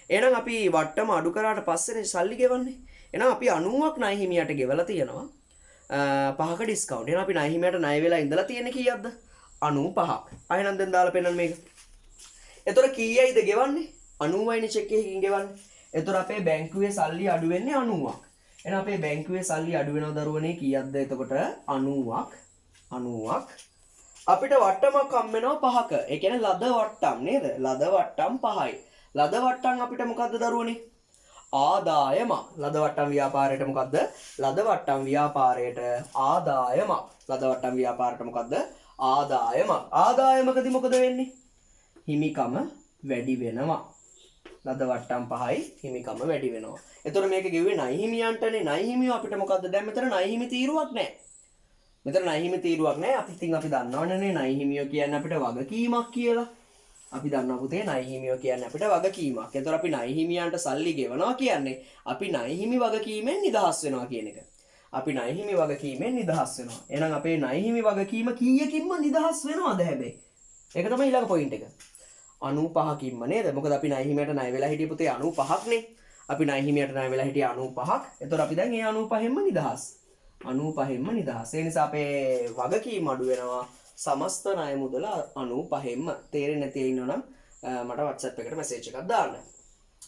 එහෙනම් අපි වට්ටම අඩු කරාට පස්සේනේ සල්ලි ගෙවන්නේ. එහෙනම් අපි 90ක් ණය හිමියට ගෙවලා තියෙනවා. පහක ඩිස්කවුන්ට්. එහෙනම් අපි ණය හිමියට ණය වෙලා ඉඳලා තියෙන්නේ කීයක්ද? 95ක්. එහෙනම් දැන් දාලා පෙන්නන්න මේක. එතකොට කීයයිද ගෙවන්නේ? 90යිනේ චෙක් එකකින් ගෙවන්නේ. එතකොට අපේ බැංකුවේ සල්ලි අඩු වෙන්නේ 90ක්. එහෙනම් අපේ බැංකුවේ සල්ලි අඩු වෙනව දරුවනේ කීයක්ද එතකොට? 90ක්. 90ක්. අපිට වට්ටමක් හම් වෙනවා පහක. ඒ කියන්නේ ලද වට්ටම් නේද? ලද වට්ටම් පහයි. ලද වට්ටම් අපිට මොකද්ද දරුවනේ? ආදායමක්. ලද වට්ටම් ව්‍යාපාරයට මොකද්ද? ලද වට්ටම් ව්‍යාපාරයට ආදායමක්. ලද වට්ටම් ව්‍යාපාරයට මොකද්ද? ආදායමක්. ආදායමකදී මොකද වෙන්නේ? හිමිකම වැඩි වෙනවා. ලද වට්ටම් පහයි හිමිකම වැඩි වෙනවා. එතකොට මේක ගෙව්වේ ණය හිමියන්ටනේ. ණය හිමියෝ අපිට මොකද්ද? දැන් මෙතන ණය හිමි තීරුවක් නැහැ. මෙතන ණය හිමි තීරුවක් නැහැ. අපි ඉතින් අපි දන්නවනේ ණය හිමියෝ කියන්නේ අපිට වගකීමක් කියලා. අපි දන්නවා පුතේ ණය හිමියෝ කියන්නේ අපිට වගකීමක්. එතකොට අපි ණය හිමියන්ට සල්ලි ගෙවනවා කියන්නේ අපි ණය හිමි වගකීමෙන් නිදහස් වෙනවා කියන එක. අපි ණය හිමි වගකීමෙන් නිදහස් වෙනවා. එහෙනම් අපේ ණය හිමි වගකීම කීයකින්ම නිදහස් වෙනවද හැබැයි? ඒක තමයි ඊළඟ පොයින්ට් එක. 95කින්ම නේද? මොකද අපි ණය හිමියට ණය වෙලා හිටිය පුතේ 95ක් නේ. අපි ණය හිමියට ණය වෙලා හිටියේ 95ක්. එතකොට අපි දැන් ඒ 95න්ම නිදහස්. 95න්ම නිදහස්. ඒ නිසා අපේ වගකීම අඩු වෙනවා සමස්ත ණය මුදල 95න්ම. තේරෙන්නේ නැති අය ඉන්නවනම් මට WhatsApp එකට මැසේජ් එකක් දාන්න.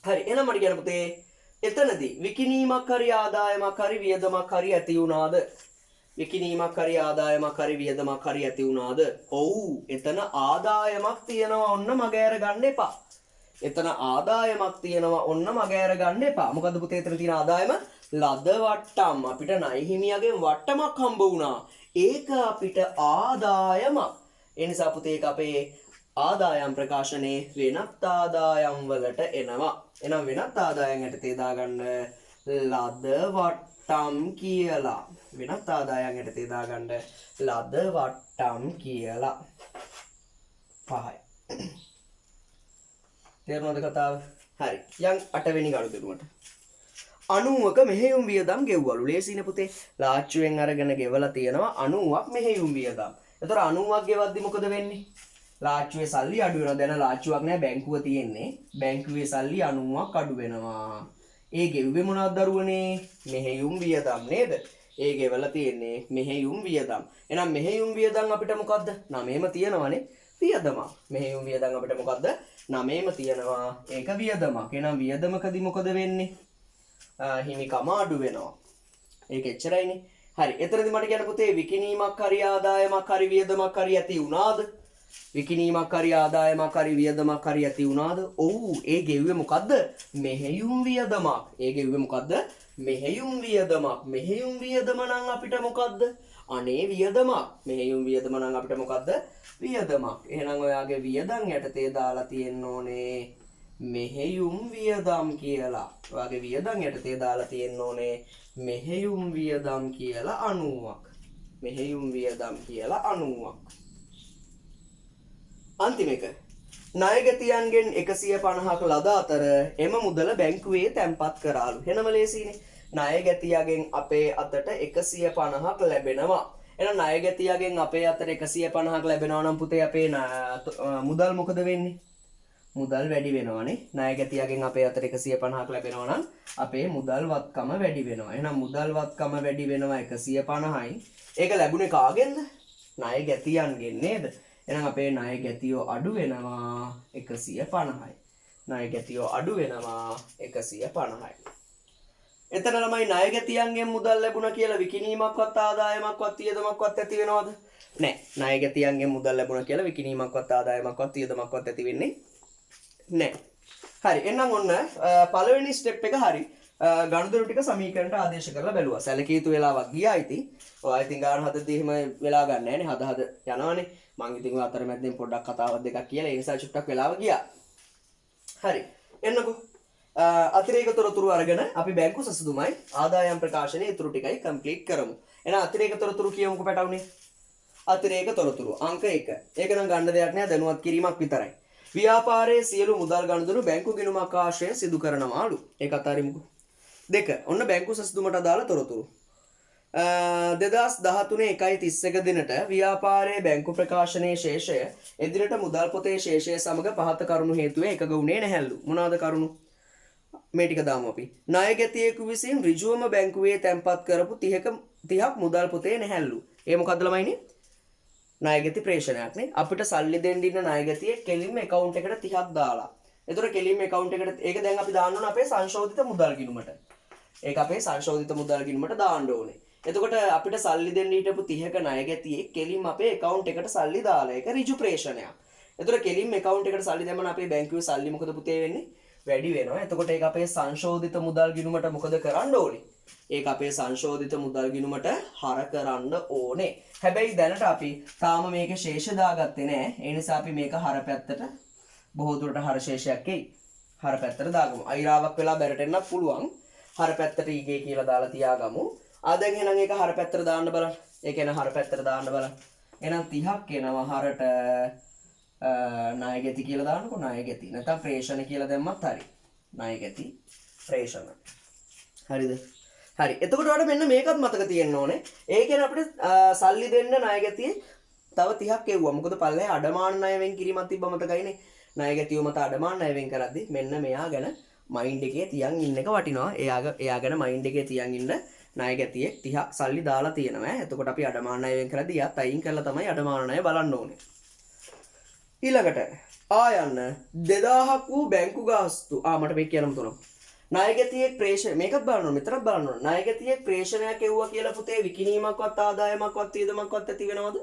හරි. එහෙනම් මට කියන්න පුතේ එතනදී විකිණීමක් හරි ආදායමක් හරි වියදමක් හරි ඇති වුණාද? විකිණීමක් හරි ආදායමක් හරි වියදමක් හරි ඇති වුණාද? ඔව්. එතන ආදායමක් තියෙනවා ඔන්න මග ඇර ගන්න එපා. එතන ආදායමක් තියෙනවා ඔන්න මග ඇර ගන්න එපා. මොකද්ද පුතේ එතන තියෙන ආදායම? ලද වට්ටම්. අපිට ණය හිමියගෙන් වට්ටමක් හම්බ වුණා. ඒක අපිට ආදායමක්. ඒ නිසා පුතේ ඒක අපේ ආදායම් ප්‍රකාශනයේ වෙනත් ආදායම් වලට එනවා. එහෙනම් වෙනත් ආදායම් යටතේ දාගන්න ලද වට්ටම් කියලා. වෙනත් ආදායම් යටතේ දාගන්න ලද වට්ටම් කියලා. පහයි. තේරුණාද කතාව? හරි. යන් අටවෙනි ගනුදෙනුවට. 90ක මෙහෙයුම් වියදම් ගෙව්වලු. ලේසිනේ පුතේ. ලාච්චුවෙන් අරගෙන ගෙවලා තියෙනවා 90ක් මෙහෙයුම් වියදම්. එතකොට 90ක් ගෙවද්දි මොකද වෙන්නේ? ලාච්චුවේ සල්ලි අඩු වෙනවා. දැන් ලාච්චුවක් නෑ බැංකුව තියෙන්නේ. බැංකුවේ සල්ලි 90ක් අඩු වෙනවා. ඒ ගෙව්වේ මොනවද දරුවනේ? මෙහෙයුම් වියදම් නේද? ඒ ගෙවලා තියෙන්නේ මෙහෙයුම් වියදම්. එහෙනම් මෙහෙයුම් වියදම් අපිට මොකද්ද? නමේම තියෙනවනේ වියදමක්. මෙහෙයුම් වියදම් අපිට මොකද්ද? නමේම තියෙනවා. ඒක වියදමක්. එහෙනම් වියදමකදී මොකද වෙන්නේ? හිමිකම අඩු වෙනවා. ඒක එච්චරයිනේ. හරි. එතනදි මට කියන්න පුතේ විකිණීමක් හරි ආදායමක් හරි වියදමක් හරි ඇති වුණාද? විකිණීමක් හරි ආදායමක් හරි වියදමක් හරි ඇති වුණාද? ඔව්. ඒ ගෙව්වේ මොකද්ද? මෙහෙයුම් වියදමක්. ඒ ගෙව්වේ මොකද්ද? මෙහෙයුම් වියදමක්. මෙහෙයුම් වියදම නම් අපිට මොකද්ද? අනේ වියදමක්. මෙහෙයුම් වියදම නම් අපිට මොකද්ද? වියදමක්. එහෙනම් ඔයාගේ වියදම් යටතේ දාලා තියෙන්න ඕනේ මෙහෙයුම් වියදම් කියලා. ඔයාගේ වියදම් යටතේ දාලා තියෙන්න ඕනේ මෙහෙයුම් වියදම් කියලා 90ක්. මෙහෙයුම් වියදම් කියලා 90ක්. අන්තිම එක. ණයගැතියන්ගෙන් 150ක් ලද අතර එම මුදල බැංකුවේ තැන්පත් කරාලු. වෙනම ලේසිනේ. ණයගැතියගෙන් අපේ අතට 150ක් ලැබෙනවා. එහෙනම් ණයගැතියගෙන් අපේ අතට 150ක් ලැබෙනවා නම් පුතේ අපේ මුදල් මොකද වෙන්නේ? මුදල් වැඩි වෙනවානේ. ණයගැතියගෙන් අපේ අතට 150ක් ලැබෙනවා නම් අපේ මුදල් වත්කම වැඩි වෙනවා. එහෙනම් මුදල් වත්කම වැඩි වෙනවා 150යි. ඒක ලැබුණේ කාගෙන්ද? ණයගැතියන්ගෙන් නේද? එහෙනම් අපේ ණයගැතියෝ අඩු වෙනවා 150යි. ණයගැතියෝ අඩු වෙනවා 150යි. එතන ළමයි ණයගැතියන්ගෙන් මුදල් ලැබුණා කියලා විකිණීමක්වත් ආදායමක්වත් වියදමක්වත් ඇති වෙනවද? නෑ. ණයගැතියන්ගෙන් මුදල් ලැබුණා කියලා විකිණීමක්වත් ආදායමක්වත් වියදමක්වත් ඇති වෙන්නේ නෑ. හරි. එහෙනම් ඔන්න පළවෙනි ස්ටෙප් එක හරි. ගනුදෙනු ටික සමීකරණයට ආදේශ කරලා බැලුවා. සැලකිය යුතු වෙලාවක් ගියා ඉතින්. ඔයා ඉතින් ගාන හදද්දී එහෙම වෙලා ගන්න නෑනේ. හද හද යනවනේ. මං ඉතින් ඔය අතරමැද්දෙන් පොඩ්ඩක් කතාවක් දෙකක් කියලා ඒ නිසා චුට්ටක් වෙලාව ගියා. හරි. එන්නකෝ. අතිරේක තොරතුරු අරගෙන අපි බැංකු සසඳුමයි ආදායම් ප්‍රකාශනයේ ඉතුරු ටිකයි කම්ප්ලීට් කරමු. එහෙනම් අතිරේක තොරතුරු කියමුකෝ පැටවුනේ. අතිරේක තොරතුරු අංක 1. ඒක නම් ගන්න දෙයක් නෑ, දැනුවත් කිරීමක් විතරයි. ව්‍යාපාරයේ සියලු මුදල් ගනුදෙනු බැංකු ගිණුමක් ආශ්‍රයෙන් සිදු කරනවාලු. ඒක අතාරිමුකෝ. 2. ඔන්න බැංකු සසඳුමට අදාළ තොරතුරු. 2013 1.31 දිනට ව්‍යාපාරයේ බැංකු ප්‍රකාශනයේ ශේෂය එදිනට මුදල් පොතේ ශේෂය සමග පහත කරුණු හේතුවෙන් එකග වුණේ නැහැලු. මොනවාද කරුණු? මේ ටික දාමු අපි. ණයගැතියෙකු විසින් ඍජුවම බැංකුවේ තැන්පත් කරපු 30ක් මුදල් පොතේ නැහැලු. ඒ මොකද්ද ළමයිනේ? ණයගැති ප්‍රේෂණයක් නේ. අපිට සල්ලි දෙන්න ඉන්න ණයගැතියෙක් කෙලින්ම ඇකවුන්ට් එකට 30ක් දාලා. එතකොට කෙලින්ම ඇකවුන්ට් එකට ඒක දැන් අපි දාන්න ඕන අපේ සංශෝධිත මුදල් ගිණුමට. ඒක අපේ සංශෝධිත මුදල් ගිණුමට දාන්න ඕනේ. එතකොට අපිට සල්ලි දෙන්න හිටපු 30ක ණයගැතියෙක් කෙලින්ම අපේ ඇකවුන්ට් එකට සල්ලි දාලා. ඒක ඍජු ප්‍රේෂණයක්. එතකොට කෙලින්ම ඇකවුන්ට් එකට සල්ලි දැම්මම අපේ බැංකුවේ සල්ලි මොකද පුතේ වෙන්නේ? වැඩි වෙනවා. එතකොට ඒක අපේ සංශෝධිත මුදල් ගිණුමට මොකද කරන්න ඕනේ? ඒක අපේ සංශෝධිත මුදල් ගිණුමට හර කරන්න ඕනේ. හැබැයි දැනට අපි තාම මේකේ ශේෂ දාගත්තේ නෑ. ඒ නිසා අපි මේක හර පැත්තට බොහෝ දුරට හර ශේෂයක් එයි. හර පැත්තට දාගමු. අයිරාවක් වෙලා බැරට එන්නත් පුළුවන්. හර පැත්තට ඊගේ කියලා දාලා තියාගමු. ආ දැන් එහෙනම් ඒක හර පැත්තට දාන්න බලන්න. ඒ කියන්නේ හර පැත්තට දාන්න බලන්න. එහෙනම් 30ක් එනවා හරට ණයගැති කියලා දාන්නකො. ණයගැති. නැත්නම් ප්‍රේෂණ කියලා දැම්මත් හරි. ණයගැති ප්‍රේෂණ. හරිද? හරි. එතකොට ඔයාලට මෙන්න මේකත් මතක තියෙන්න ඕනේ. ඒ කියන්නේ අපිට සල්ලි දෙන්න ණයගැතියේ තව 30ක් එව්වා. මොකද පල්ලෙහා අඩමාන ණය වෙන් කිරීමක් තිබ්බ මතකයිනේ. ණයගැතිව මත අඩමාන ණය වෙන් කරද්දි මෙන්න මෙයා ගැන මයින්ඩ් එකේ තියන් ඉන්න එක වටිනවා. එයා ගැන මයින්ඩ් එකේ තියන් ඉන්න ණයගැතියේ 30ක් සල්ලි දාලා තියෙනවා ඈ. එතකොට අපි අඩමාන ණය වෙන් කරද්දි එයාත් අයින් කරලා තමයි අඩමාන ණය බලන්න ඕනේ. ඊළඟට ආයන්න 2000ක් වූ බැංකු ගාස්තු. මට මේක කියන්නම තුනක්. ණයගැතියෙක් ප්‍රේෂණ මේකත් බලන්න ඕනේ, මෙතනත් බලන්න ඕනේ. ණයගැතියෙක් ප්‍රේෂණයක් එව්වා කියලා පුතේ විකිණීමක්වත් ආදායමක්වත් වියදමක්වත් ඇති වෙනවද?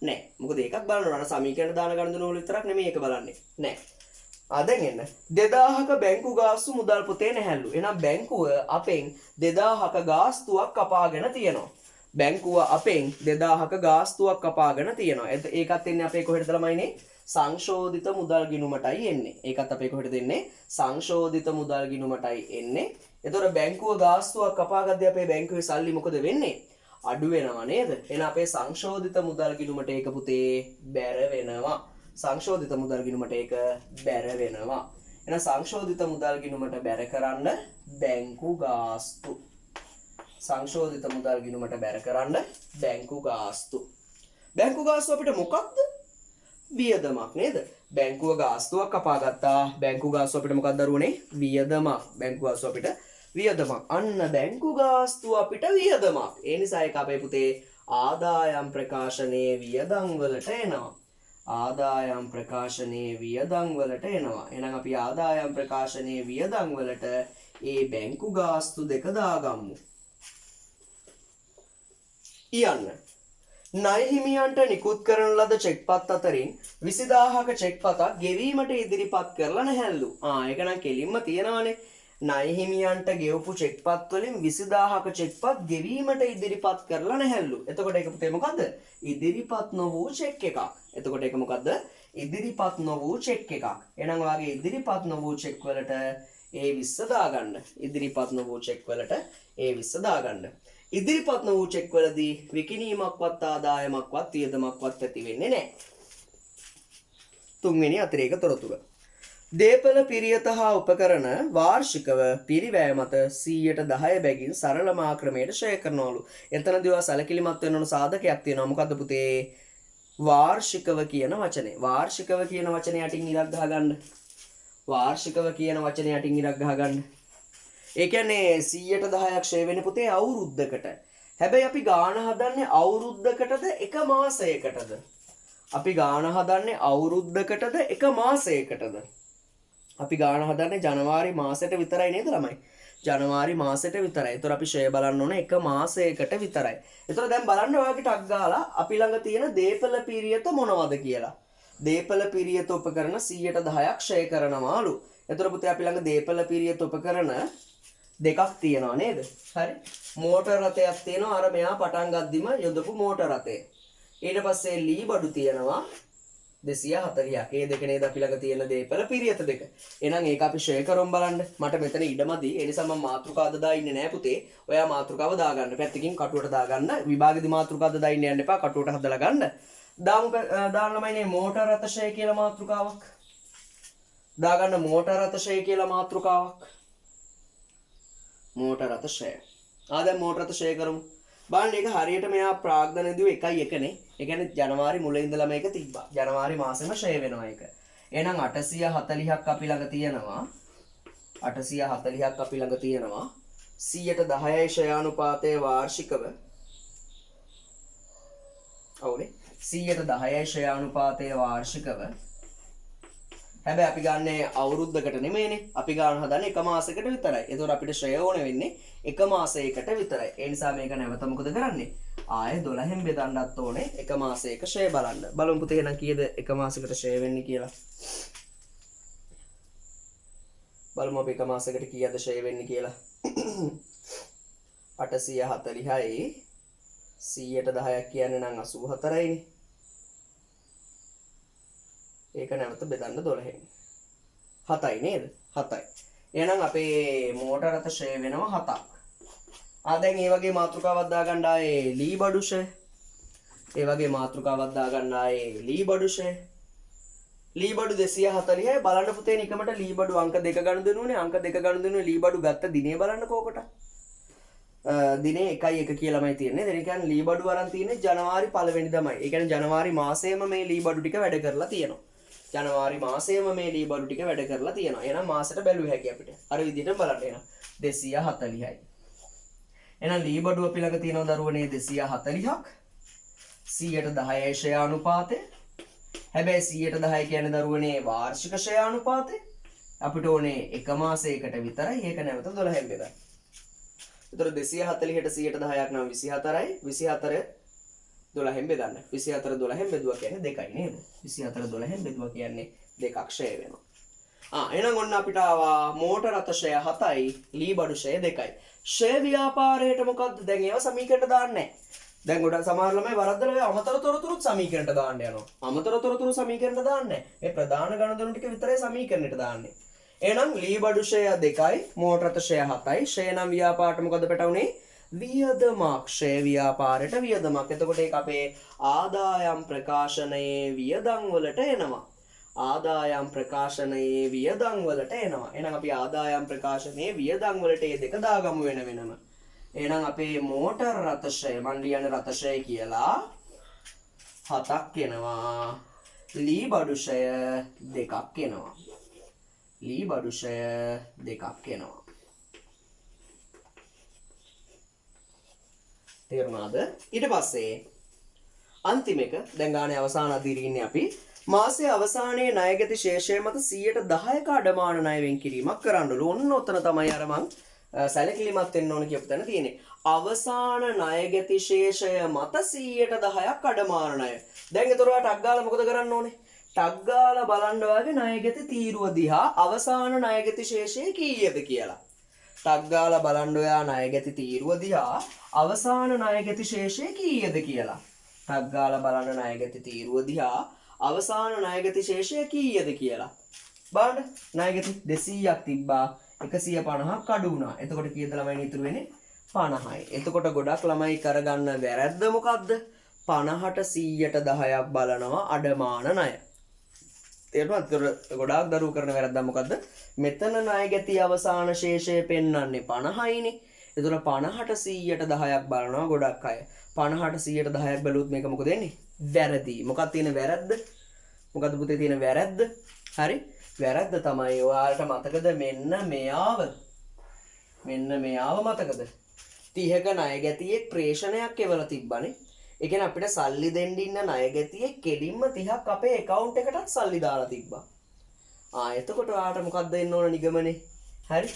නෑ. මොකද ඒකත් බලන්න ඕනේ. අර සමීකරණ දාන ගණන වල විතරක් නෙමෙයි ඒක බලන්නේ. නෑ. දැන් එන්න 2000ක බැංකු ගාස්තු මුදල් පොතේ නැහැලු. එහෙනම් බැංකුව අපෙන් 2000ක ගාස්තුවක් කපාගෙන තියෙනවා. බැංකුව අපෙන් 2000ක ගාස්තුවක් කපාගෙන තියෙනවා. ඒකත් එන්නේ අපේ කොහෙටද ළමයිනේ? සංශෝධිත මුදල් ගිණුමටයි එන්නේ. ඒකත් අපේ කොහෙටද එන්නේ? සංශෝධිත මුදල් ගිණුමටයි එන්නේ. එතකොට බැංකුව ගාස්තුවක් කපාගද්දී අපේ බැංකුවේ සල්ලි මොකද වෙන්නේ? අඩු වෙනවා නේද? එහෙනම් අපේ සංශෝධිත මුදල් ගිණුමට ඒක පුතේ බැර වෙනවා. සංශෝධිත මුදල් ගිණුමට ඒක බැර වෙනවා. එහෙනම් සංශෝධිත මුදල් ගිණුමට බැර කරන්න බැංකු ගාස්තු. සංශෝධිත මුදල් ගිණුමට බැර කරන්න බැංකු ගාස්තු. බැංකු ගාස්තු අපිට මොකක්ද? වියදමක් නේද? බැංකුව ගාස්තුවක් කපා ගත්තා. බැංකු ගාස්තු අපිට මොකක්ද දරුවනේ? වියදමක්. බැංකු ගාස්තු අපිට වියදමක්. අන්න බැංකු ගාස්තු අපිට වියදමක්. ඒ නිසා ඒක අපේ පුතේ ආදායම් ප්‍රකාශනයේ වියදම් වලට එනවා. ආදායම් ප්‍රකාශනයේ වියදම් වලට එනවා. එහෙනම් අපි ආදායම් ප්‍රකාශනයේ වියදම් වලට ඒ බැංකු ගාස්තු දෙක දාගමු. ඊයන්න ණය හිමියන්ට නිකුත් කරන ලද චෙක්පත් අතරින් 20000ක චෙක්පතක් ගෙවීමට ඉදිරිපත් කරලා නැහැලු. ඒක නම් කෙලින්ම තියෙනවනේ. ණය හිමියන්ට ගෙවපු චෙක්පත් වලින් 20000ක චෙක්පත් ගෙවීමට ඉදිරිපත් කරලා නැහැලු. එතකොට ඒක පුතේ මොකද්ද? ඉදිරිපත් නොවූ චෙක් එකක්. එතකොට ඒක මොකද්ද? ඉදිරිපත් නොවූ චෙක් එකක්. එහෙනම් ඔයාගේ ඉදිරිපත් නොවූ චෙක් වලට ඒ 20 දාගන්න. ඉදිරිපත් නොවූ චෙක් වලට ඒ 20 දාගන්න. ඉදිරිපත් නොවූ චෙක් වලදී විකිණීමක්වත් ආදායමක්වත් වියදමක්වත් ඇති වෙන්නේ නැහැ. තුන්වෙනි අතිරේක තොරතුර. දේපළ පිරියත හා උපකරණ වාර්ෂිකව පිරිවැය මත 10% බැගින් සරල මා ක්‍රමයට ක්ෂය කරනවලු. එතනදී ඔයා සැලකිලිමත් වෙන්න ඕන සාධකයක් තියෙනවා. මොකද්ද පුතේ? වාර්ෂිකව කියන වචනේ. වාර්ෂිකව කියන වචනේ යටින් ඉරක් ගහගන්න. වාර්ෂිකව කියන වචනේ යටින් ඉරක් ගහගන්න. ඒ කියන්නේ 10% ක්ෂය වෙන්නේ පුතේ අවුරුද්දකට. හැබැයි අපි ගාන හදන්නේ අවුරුද්දකටද එක මාසයකටද? අපි ගාන හදන්නේ අවුරුද්දකටද එක මාසයකටද? අපි ගාන හදන්නේ ජනවාරි මාසෙට විතරයි නේද ළමයි? ජනවාරි මාසෙට විතරයි. ඒතර අපි ක්ෂය බලන්න ඕනේ එක මාසයකට විතරයි. ඒතර දැන් බලන්න ඔයාගේ ටක් ගාලා අපි ළඟ තියෙන දේපළ පිරියත මොනවද කියලා. දේපළ පිරියත උපකරණ 10% ක්ෂය කරනවාලු. ඒතර පුතේ අපි ළඟ දේපළ පිරියත උපකරණ දෙකක් තියෙනවා නේද? හරි. මෝටර් රථයක් තියෙනවා. අර මෙයා පටන් ගද්දිම යොදපු මෝටර් රථය. ඊට පස්සේ ලී බඩු තියෙනවා 240ක්. ඒ දෙක නේද අපි ළඟ තියෙන දේපළ පිරියත දෙක. එහෙනම් ඒක අපි ෂෙයා කරමු බලන්න. මට මෙතන ඉඩමදි. ඒ නිසා මම මාතෘකාව දා ඉන්නේ නෑ පුතේ. ඔයා මාතෘකාව දාගන්න. පැත්තකින් කටුවට දාගන්න. විභාගෙදි මාතෘකාව දා ඉන්න යන්න එපා. කටුවට හදලා ගන්න. දාමු දාන්න ළමයිනේ මෝටර් රථ ෂෙයා කියලා මාතෘකාවක්. දාගන්න මෝටර් රථ ෂෙයා කියලා මාතෘකාවක්. මෝටර් රථ ෂෙයා. දැන් මෝටර් රථ ෂෙයා කරමු. බලන්න ඒක හරියට මෙයා ප්‍රාග්ධන දුවේ 1.1 නේ. ඒ කියන්නේ ජනවාරි මුල ඉඳලම ඒක තිබ්බා. ජනවාරි මාසෙම ෂෙයා වෙනවා ඒක. එහෙනම් 840ක් අපි ළඟ තියෙනවා. 840ක් අපි ළඟ තියෙනවා. 110යි ක්ෂයානුපාතය වාර්ෂිකව. ඔව්නේ. 110යි ක්ෂයානුපාතය වාර්ෂිකව. හැබැයි අපි ගන්නේ අවුරුද්දකට නෙමෙයිනේ. අපි ගන්න හදන්නේ එක මාසයකට විතරයි. ඒතකොට අපිට ශ්‍රේය ඕන වෙන්නේ එක මාසයකට විතරයි. ඒ නිසා මේක නැවත මොකද කරන්නේ? ආයේ 12න් බෙදන්නත් ඕනේ එක මාසයක ශ්‍රේය බලන්න. බලමු පුතේ එහෙනම් කීයද එක මාසයකට ශ්‍රේය වෙන්නේ කියලා. බලමු අපි එක මාසයකට කීයද ශ්‍රේය වෙන්නේ කියලා. 840යි 110ක් කියන්නේ නම් 84යිනේ. ඒක නැවත බෙදන්න 12න්. 7යි නේද? 7යි. එහෙනම් අපේ මෝටර රථ ශ්‍රේය වෙනවා 7ක්. ආ දැන් ඒ වගේ මාතෘකාවක් දාගන්න ආයේ ලී බඩු ශ්‍රේය. ඒ වගේ මාතෘකාවක් දාගන්න ආයේ ලී බඩු ශ්‍රේය. ලී බඩු 240යි. බලන්න පුතේ නිකමට ලී බඩු අංක දෙක ගනුදෙනුවනේ. අංක දෙක ගනුදෙනුවේ ලී බඩු ගත්ත දිනේ බලන්න කෝකට. දිනේ 1යි 1 කියලාමයි තියෙන්නේ. ඒ කියන්නේ ලී බඩු අරන් තියෙන්නේ ජනවාරි පළවෙනිදාමයි. ඒ කියන්නේ ජනවාරි මාසයේම මේ ලී බඩු ටික වැඩ කරලා තියෙනවා. ජනවාරි මාසයේම මේ ලී බඩු ටික වැඩ කරලා තියෙනවා. එහෙනම් මාසෙට බැලුව හැකි අපිට. අර විදිහටම බලන්න එහෙනම් 240යි. එහෙනම් ලී බඩු අපි ළඟ තියෙනවා දරුවනේ 240ක්. 110යි ක්ෂයානුපාතය. හැබැයි 110 කියන්නේ දරුවනේ වාර්ෂික ක්ෂයානුපාතය. අපිට ඕනේ එක මාසයකට විතරයි. ඒක නැවත 12න් බෙදන්න. ඒතර 240ට 110ක් නම් 24යි. 24 12න් බෙදන්න. 24 12න් බෙදුවා කියන්නේ 2යි නේද? 24 12න් බෙදුවා කියන්නේ දෙකක් ක්ෂය වෙනවා. එහෙනම් ඔන්න අපිට ආවා මෝටර රථ ක්ෂය 7යි, ලී බඩු ක්ෂය 2යි. ක්ෂය ව්‍යාපාරයට මොකද්ද? දැන් ඒවා සමීකරණයට දාන්නේ නැහැ. දැන් ගොඩක් සමහර ළමයි වරද්දලා ඔය අමතර තොරතුරුත් සමීකරණයට දාන්න යනවා. අමතර තොරතුරු සමීකරණයට දාන්නේ නැහැ. මේ ප්‍රධාන ගණන ටික විතරයි සමීකරණයට දාන්නේ. එහෙනම් ලී බඩු ක්ෂය 2යි, මෝටර රථ ක්ෂය 7යි. ක්ෂය නම් ව්‍යාපාරට මොකද පැටවුනේ? වියදමක්. ක්ෂය ව්‍යාපාරයට වියදමක්. එතකොට ඒක අපේ ආදායම් ප්‍රකාශනයේ වියදම් වලට එනවා. ආදායම් ප්‍රකාශනයේ වියදම් වලට එනවා. එහෙනම් අපි ආදායම් ප්‍රකාශනයේ වියදම් වලට මේ දෙක දාගමු වෙන වෙනම. එහෙනම් අපේ මෝටර් රථ ක්ෂය මන් ලියන්නේ රථ ක්ෂය කියලා 7ක් එනවා. ලී බඩු ක්ෂය 2ක් එනවා. ලී බඩු ක්ෂය 2ක් එනවා. තේරුණාද? ඊට පස්සේ අන්තිම එක දැන් ගානේ අවසාන අදිරිය ඉන්නේ අපි. මාසයේ අවසානයේ ණයගැති ශේෂය මත 110ක අඩමාණ ණය වෙන් කිරීමක් කරන්නලු. ඔන්න ඔතන තමයි අර මං සැලකිලිමත් වෙන්න ඕන කියපු තැන තියෙන්නේ. අවසාන ණයගැති ශේෂය මත 110ක් අඩමාණ ණය. දැන් ඒතර ඔයා ටක් ගාලා මොකද කරන්න ඕනේ? ටක් ගාලා බලන්න ඔයාගේ ණයගැති තීරුව දිහා අවසාන ණයගැති ශේෂය කීයද කියලා. ටක් ගාලා බලන්න ඔයා ණයගැති තීරුව දිහා අවසාන ණයගැති ශේෂය කීයද කියලා. ටක් ගාලා බලන්න ණයගැති තීරුව දිහා අවසාන ණයගැති ශේෂය කීයද කියලා. බලන්න ණයගැති 200ක් තිබ්බා 150ක් අඩු වුණා. එතකොට කීයද ළමයි ඉතුරු වෙන්නේ? 50යි. එතකොට ගොඩක් ළමයි කරගන්න වැරැද්ද මොකද්ද? 50ට 110ක් බලනවා අඩමාණ ණය. තේරුණාද? එතකොට ගොඩාක් දරුවෝ කරන වැරැද්ද මොකද්ද? මෙතන ණයගැති අවසාන ශේෂය පෙන්වන්නේ 50යිනේ. එතකොට 50ට 110ක් බලනවා ගොඩක් අය. 50ට 110ක් බැලුවොත් මේක මොකද වෙන්නේ? වැරදි. මොකක්ද තියෙන වැරැද්ද? මොකද්ද පුතේ තියෙන වැරැද්ද? හරි. වැරැද්ද තමයි ඔයාලට මතකද මෙන්න මෙයාව? මෙන්න මෙයාව මතකද? 30ක ණයගැතියෙක් ප්‍රේෂණයක් එවලා තිබ්බනේ. ඒ කියන්නේ අපිට සල්ලි දෙන්න ඉන්න ණයගැතියෙක් කෙලින්ම 30ක් අපේ ඇකවුන්ට් එකටත් සල්ලි දාලා තිබ්බා. එතකොට ඔයාලට මොකක්ද දෙන්න ඕන නිගමනේ? හරි.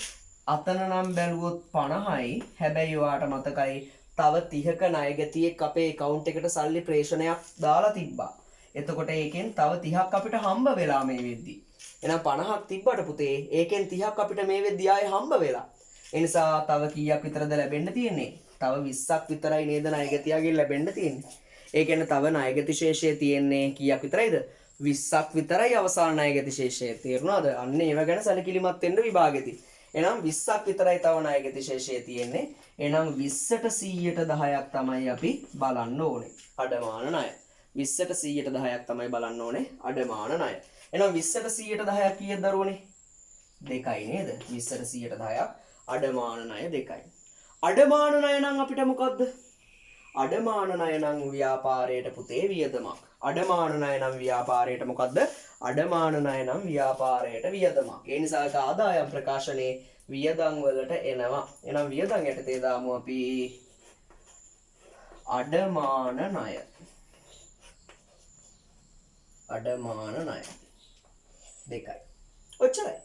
අතන නම් බැලුවොත් 50යි. හැබැයි ඔයාට මතකයි තව 30ක ණයගැතියෙක් අපේ ඇකවුන්ට් එකට සල්ලි ප්‍රේෂණයක් දාලා තිබ්බා. එතකොට ඒකෙන් තව 30ක් අපිට හම්බ වෙලා මේ වෙද්දි. එහෙනම් 50ක් තිබ්බට පුතේ ඒකෙන් 30ක් අපිට මේ වෙද්දි ආයේ හම්බ වෙලා. ඒ නිසා තව කීයක් විතරද ලැබෙන්න තියෙන්නේ? තව 20ක් විතරයි නේද ණයගැතියාගෙන් ලැබෙන්න තියෙන්නේ. ඒ කියන්නේ තව ණයගැති ශේෂය තියෙන්නේ කීයක් විතරයිද? 20ක් විතරයි අවසාන ණයගැති ශේෂය. තේරුණාද? අන්න ඒව ගැන සැලකිලිමත් වෙන්න විභාගෙදී. එහෙනම් 20ක් විතරයි තව ණයගැති ශේෂය තියෙන්නේ. එහෙනම් 20ට 110ක් තමයි අපි බලන්න ඕනේ. අඩමාණ ණය. 20ට 110ක් තමයි බලන්න ඕනේ අඩමාණ ණය. එහෙනම් 20ට 110ක් කීයද දරුවනේ? 2යි නේද? 20ට 110ක් අඩමාණ ණය 2යි. අඩමාණ ණය නම් අපිට මොකද්ද? අඩමාන ණය නම් ව්‍යාපාරයට පුතේ වියදමක්. අඩමාන ණය නම් ව්‍යාපාරයට මොකද්ද? අඩමාන ණය නම් ව්‍යාපාරයට වියදමක්. ඒ නිසා ඒක ආදායම් ප්‍රකාශනයේ වියදම් වලට එනවා. එහෙනම් වියදම් යටතේ දාමු අපි අඩමාන ණය. අඩමාන ණය දෙකයි. ඔච්චරයි.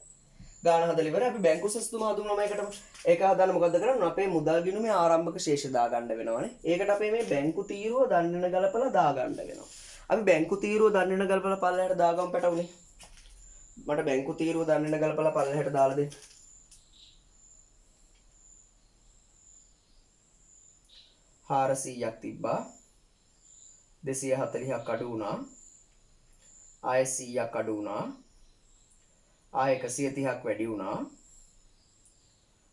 ගාන හදලා ඉවරයි. අපි බැංකු සැසඳුම හදුමු ළමයිකටම. ඒක හදන්න මොකද්ද කරන්නේ? අපේ මුදල් ගිණුමේ ආරම්භක ශේෂ දාගන්න වෙනවනේ. ඒකට අපේ මේ බැංකු තීරුව දඬන ගලපලා දාගන්න වෙනවා. අපි බැංකු තීරුව දඬන ගලපලා පල්ලෙහාට දාගමු පැටවුනේ. මට බැංකු තීරුව දඬන ගලපලා පල්ලෙහාට දාලා දෙන්න. 400ක් තිබ්බා. 240ක් අඩු වුණා. ආයෙ 100ක් අඩු වුණා. ආයෙ 130ක් වැඩි වුණා.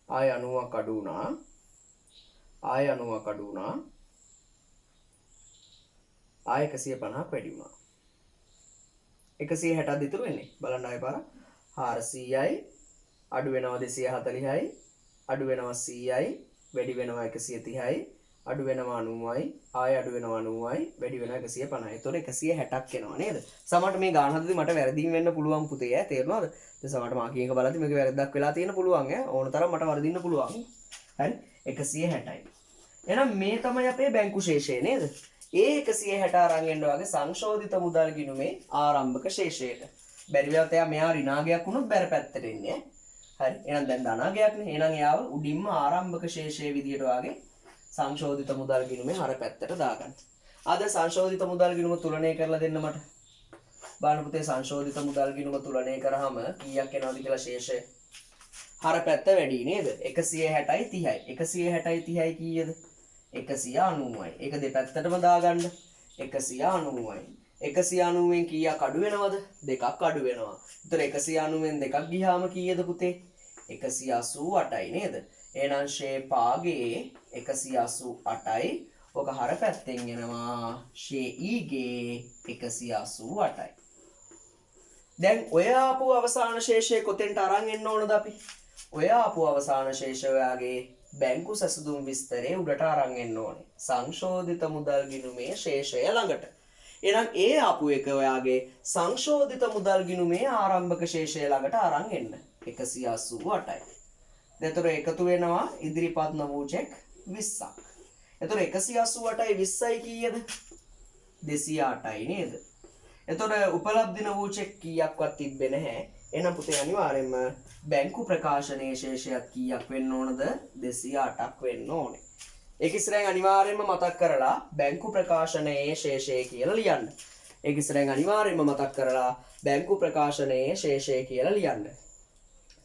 ආයෙ 90ක් අඩු වුණා. ආයෙ 90ක් අඩු වුණා. ආයෙ 150ක් වැඩි වුණා. 160ක් ඉතුරු වෙන්නේ. බලන්න ආයෙ පාර. 400යි අඩු වෙනවා 240යි අඩු වෙනවා 100යි වැඩි වෙනවා 130යි අඩු වෙනවා 90යි ආයෙ අඩු වෙනවා 90යි වැඩි වෙනවා 150යි. ඒතකොට 160ක් එනවා නේද? සමහරට මේ ගාන හදද්දි මට වැරදීම් වෙන්න පුළුවන් පුතේ ඈ, තේරුණාද? දැන් සමහරට මා කියන එක බලද්දි මේක වැරද්දක් වෙලා තියෙන්න පුළුවන් ඈ. ඕන තරම් මට වරදින්න පුළුවන්. හරි 160යි. එහෙනම් මේ තමයි අපේ බැංකු ශේෂය නේද? ඒ 160 අරන් එන්න වගේ සංශෝධිත මුදල් ගිණුමේ ආරම්භක ශේෂයට. බැරි වෙලාවත් එයා මෙහා ඍණාගයක් වුණොත් බැර පැත්තට එන්නේ ඈ. හරි එහෙනම් දැන් ධනාගයක්නේ. එහෙනම් එයාව උඩින්ම ආරම්භක ශේෂය විදියට වාගේ සංශෝධිත මුදල් ගිණුමේ හර පැත්තට දාගන්න. අද සංශෝධිත මුදල් ගිණුම තුලනය කරලා දෙන්න මට. බලන්න පුතේ සංශෝධිත මුදල් ගිණුම තුලනය කරාම කීයක් එනවද කියලා ශේෂය. හර පැත්ත වැඩි නේද? 160යි 30යි. 160යි 30යි කීයද? 190යි. ඒක දෙපැත්තටම දාගන්න. 190යි. 190න් කීයක් අඩු වෙනවද? දෙකක් අඩු වෙනවා. ඒතර 190න් දෙකක් ගියාම කීයද පුතේ? 188යි නේද? එහෙනම් ෂේ පාගේ 188යි. ඔක හර පැත්තෙන් එනවා ෂේ ඊගේ 188යි. දැන් ඔය ආපු අවසාන ශේෂය කොතෙන්ට අරන් එන්න ඕනද අපි? ඔය ආපු අවසාන ශේෂය ඔයාගේ බැංකු සැසඳුම් විස්තරේ උඩට අරන් එන්න ඕනේ. සංශෝධිත මුදල් ගිණුමේ ශේෂය ළඟට. එහෙනම් ඒ ආපු එක ඔයාගේ සංශෝධිත මුදල් ගිණුමේ ආරම්භක ශේෂය ළඟට අරන් එන්න. 188යි. එතකොට එකතු වෙනවා ඉදිරිපත් නොවූ චෙක් 20ක්. එතකොට 188යි 20යි කීයද? 208යි නේද? එතකොට උපලබ්ධ නොවූ චෙක් කීයක්වත් තිබ්බේ නැහැ. එහෙනම් පුතේ අනිවාර්යයෙන්ම බැංකු ප්‍රකාශනයේ ශේෂයත් කීයක් වෙන්න ඕනද? 208ක් වෙන්න ඕනේ. ඒක ඉස්සරහින් අනිවාර්යයෙන්ම මතක් කරලා බැංකු ප්‍රකාශනයේ ශේෂය කියලා ලියන්න. ඒක ඉස්සරහින් අනිවාර්යයෙන්ම මතක් කරලා බැංකු ප්‍රකාශනයේ ශේෂය කියලා ලියන්න.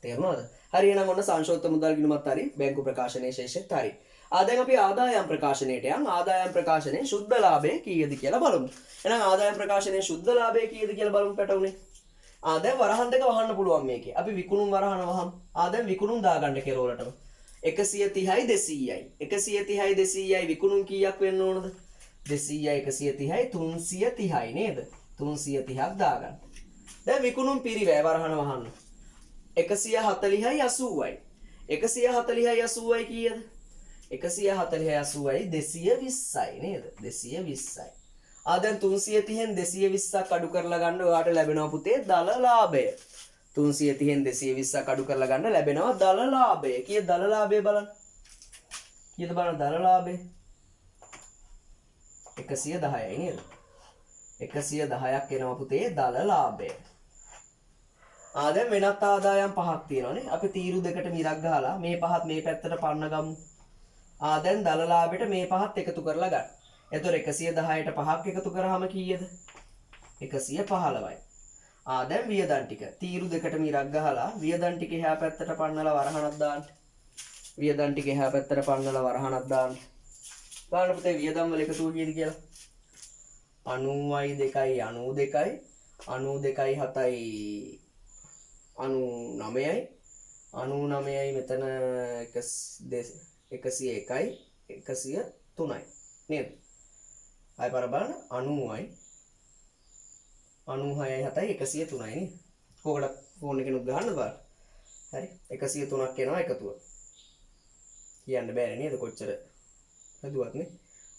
තේරුණාද? හරි එහෙනම් ඔන්න සංශෝධිත මුදල් ගිණුමත් හරි බැංකු ප්‍රකාශනයේ ශේෂෙත් හරි. දැන් අපි ආදායම් ප්‍රකාශනයට යන්. ආදායම් ප්‍රකාශනයේ ශුද්ධ ලාභය කීයද කියලා බලමු. එහෙනම් ආදායම් ප්‍රකාශනයේ ශුද්ධ ලාභය කීයද කියලා බලමු පැටවුනේ. දැන් වරහන් දෙක වහන්න පුළුවන් මේකේ. අපි විකුණුම් වරහන වහමු. දැන් විකුණුම් දාගන්න කෙරවලටම. 130යි 200යි. 130යි 200යි විකුණුම් කීයක් වෙන්න ඕනද? 200යි 130යි 330යි නේද? 330ක් දාගන්න. දැන් විකුණුම් පිරිවැය වරහන වහන්න. 140යි 80යි. 140යි 80යි කීයද? 140යි 80යි 220යි නේද? 220යි. දැන් 330න් 220ක් අඩු කරලා ගන්න ඔයාට ලැබෙනවා පුතේ දල ලාභය. 330න් 220ක් අඩු කරලා ගන්න ලැබෙනවා දල ලාභය. කීයද දල ලාභය බලන්න? කීයද බලන්න දල ලාභය? 110යි නේද? 110ක් එනවා පුතේ දල ලාභය. දැන් වෙනත් ආදායම් පහක් තියෙනවානේ. අපි තීරු දෙකට මිරක් ගහලා මේ පහත් මේ පැත්තට පන්න ගමු. දැන් දල ලාභෙට මේ පහත් එකතු කරලා ගන්න. එතකොට 110ට පහක් එකතු කරාම කීයද? 115යි. දැන් වියදම් ටික තීරු දෙකට මිරක් ගහලා වියදම් ටික එහා පැත්තට පන්නලා වරහණක් දාන්න. වියදම් ටික එහා පැත්තට පන්නලා වරහණක් දාන්න. බලන්න පුතේ වියදම් වල එකතුව කීයද කියලා. අනූවයි දෙකයි අනූ දෙකයි, අනූ දෙකයි හතයි අනූ නවයයි, අනූ නවයයි මෙතන 101යි, 103යි නේද? ආයෙ පාර බලන්න අනූවයි, අනූහයයි හතයි 103යි නේ. කෝකටත් ෆෝන් එකෙනුත් ගහන්න බලන්න. හරි 103ක් එනවා එකතුව. කියන්න බෑනේ නේද කොච්චර හැදුවත් නේ.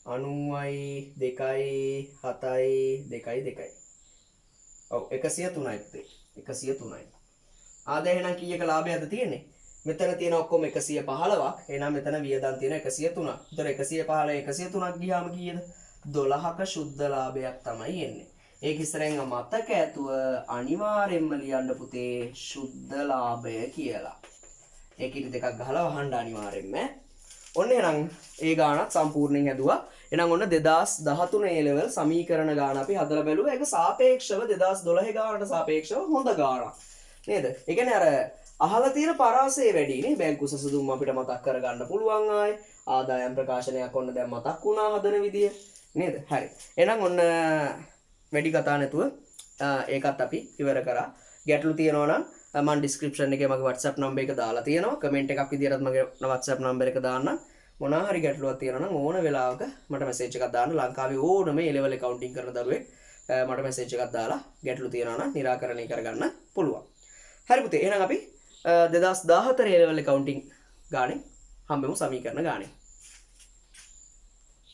90යි 2යි 7යි 2යි 2යි. ඔව්, 103යි පුතේ. 103යි. ආ, දැන් එහෙනම් කීයක ලාභයක්ද තියෙන්නේ? මෙතන තියෙන ඔක්කොම 115ක්. එහෙනම් මෙතන වියදම් තියෙන 103ක්. ඒතර 115 103ක් ගියාම කීයද? 12ක ශුද්ධ ලාභයක් තමයි එන්නේ. ඒක ඉස්සරෙන් මතක ඇතුව අනිවාර්යෙන්ම ලියන්න පුතේ ශුද්ධ ලාභය කියලා. ඒක ඉරි දෙකක් ගහලා වහන්න අනිවාර්යෙන්ම. ඔන්න එහෙනම් ඒ ගානත් සම්පූර්ණයෙන් හැදුවා. එහෙනම් ඔන්න 2013 A level සමීකරණ ගාන අපි හදලා බැලුවා. ඒක සාපේක්ෂව 2012 ගානට සාපේක්ෂව හොඳ ගානක්. නේද? ඒ කියන්නේ අර අහලා තියෙන පරාසය වැඩි නේ. බැංකු සසඳුම් අපිට මතක් කරගන්න පුළුවන් ආයේ. ආදායම් ප්‍රකාශනයක් ඔන්න දැන් මතක් වුණා හදන විදිය. නේද? හරි. එහෙනම් ඔන්න වැඩි කතා නැතුව ඒකත් අපි ඉවර කරා. ගැටලු තියෙනවා නම් මම ඩිස්ක්‍රිප්ෂන් එකේ මගේ WhatsApp number එක දාලා තියෙනවා. කමෙන්ට් එකක් විදියටත් මගේ WhatsApp number එක දාන්නම්. මොනවා හරි ගැටලුවක් තියෙනවා නම් ඕන වෙලාවක මට මැසේජ් එකක් දාන්න. ලංකාවේ ඕනම A level accounting කරන දරුවෙක් මට මැසේජ් එකක් දාලා ගැටලු තියෙනවා නම් නිරාකරණය කරගන්න පුළුවන්. හරි පුතේ, එහෙනම් අපි 2014 A level accounting ගානේ හම්බෙමු, සමීකරණ ගානේ.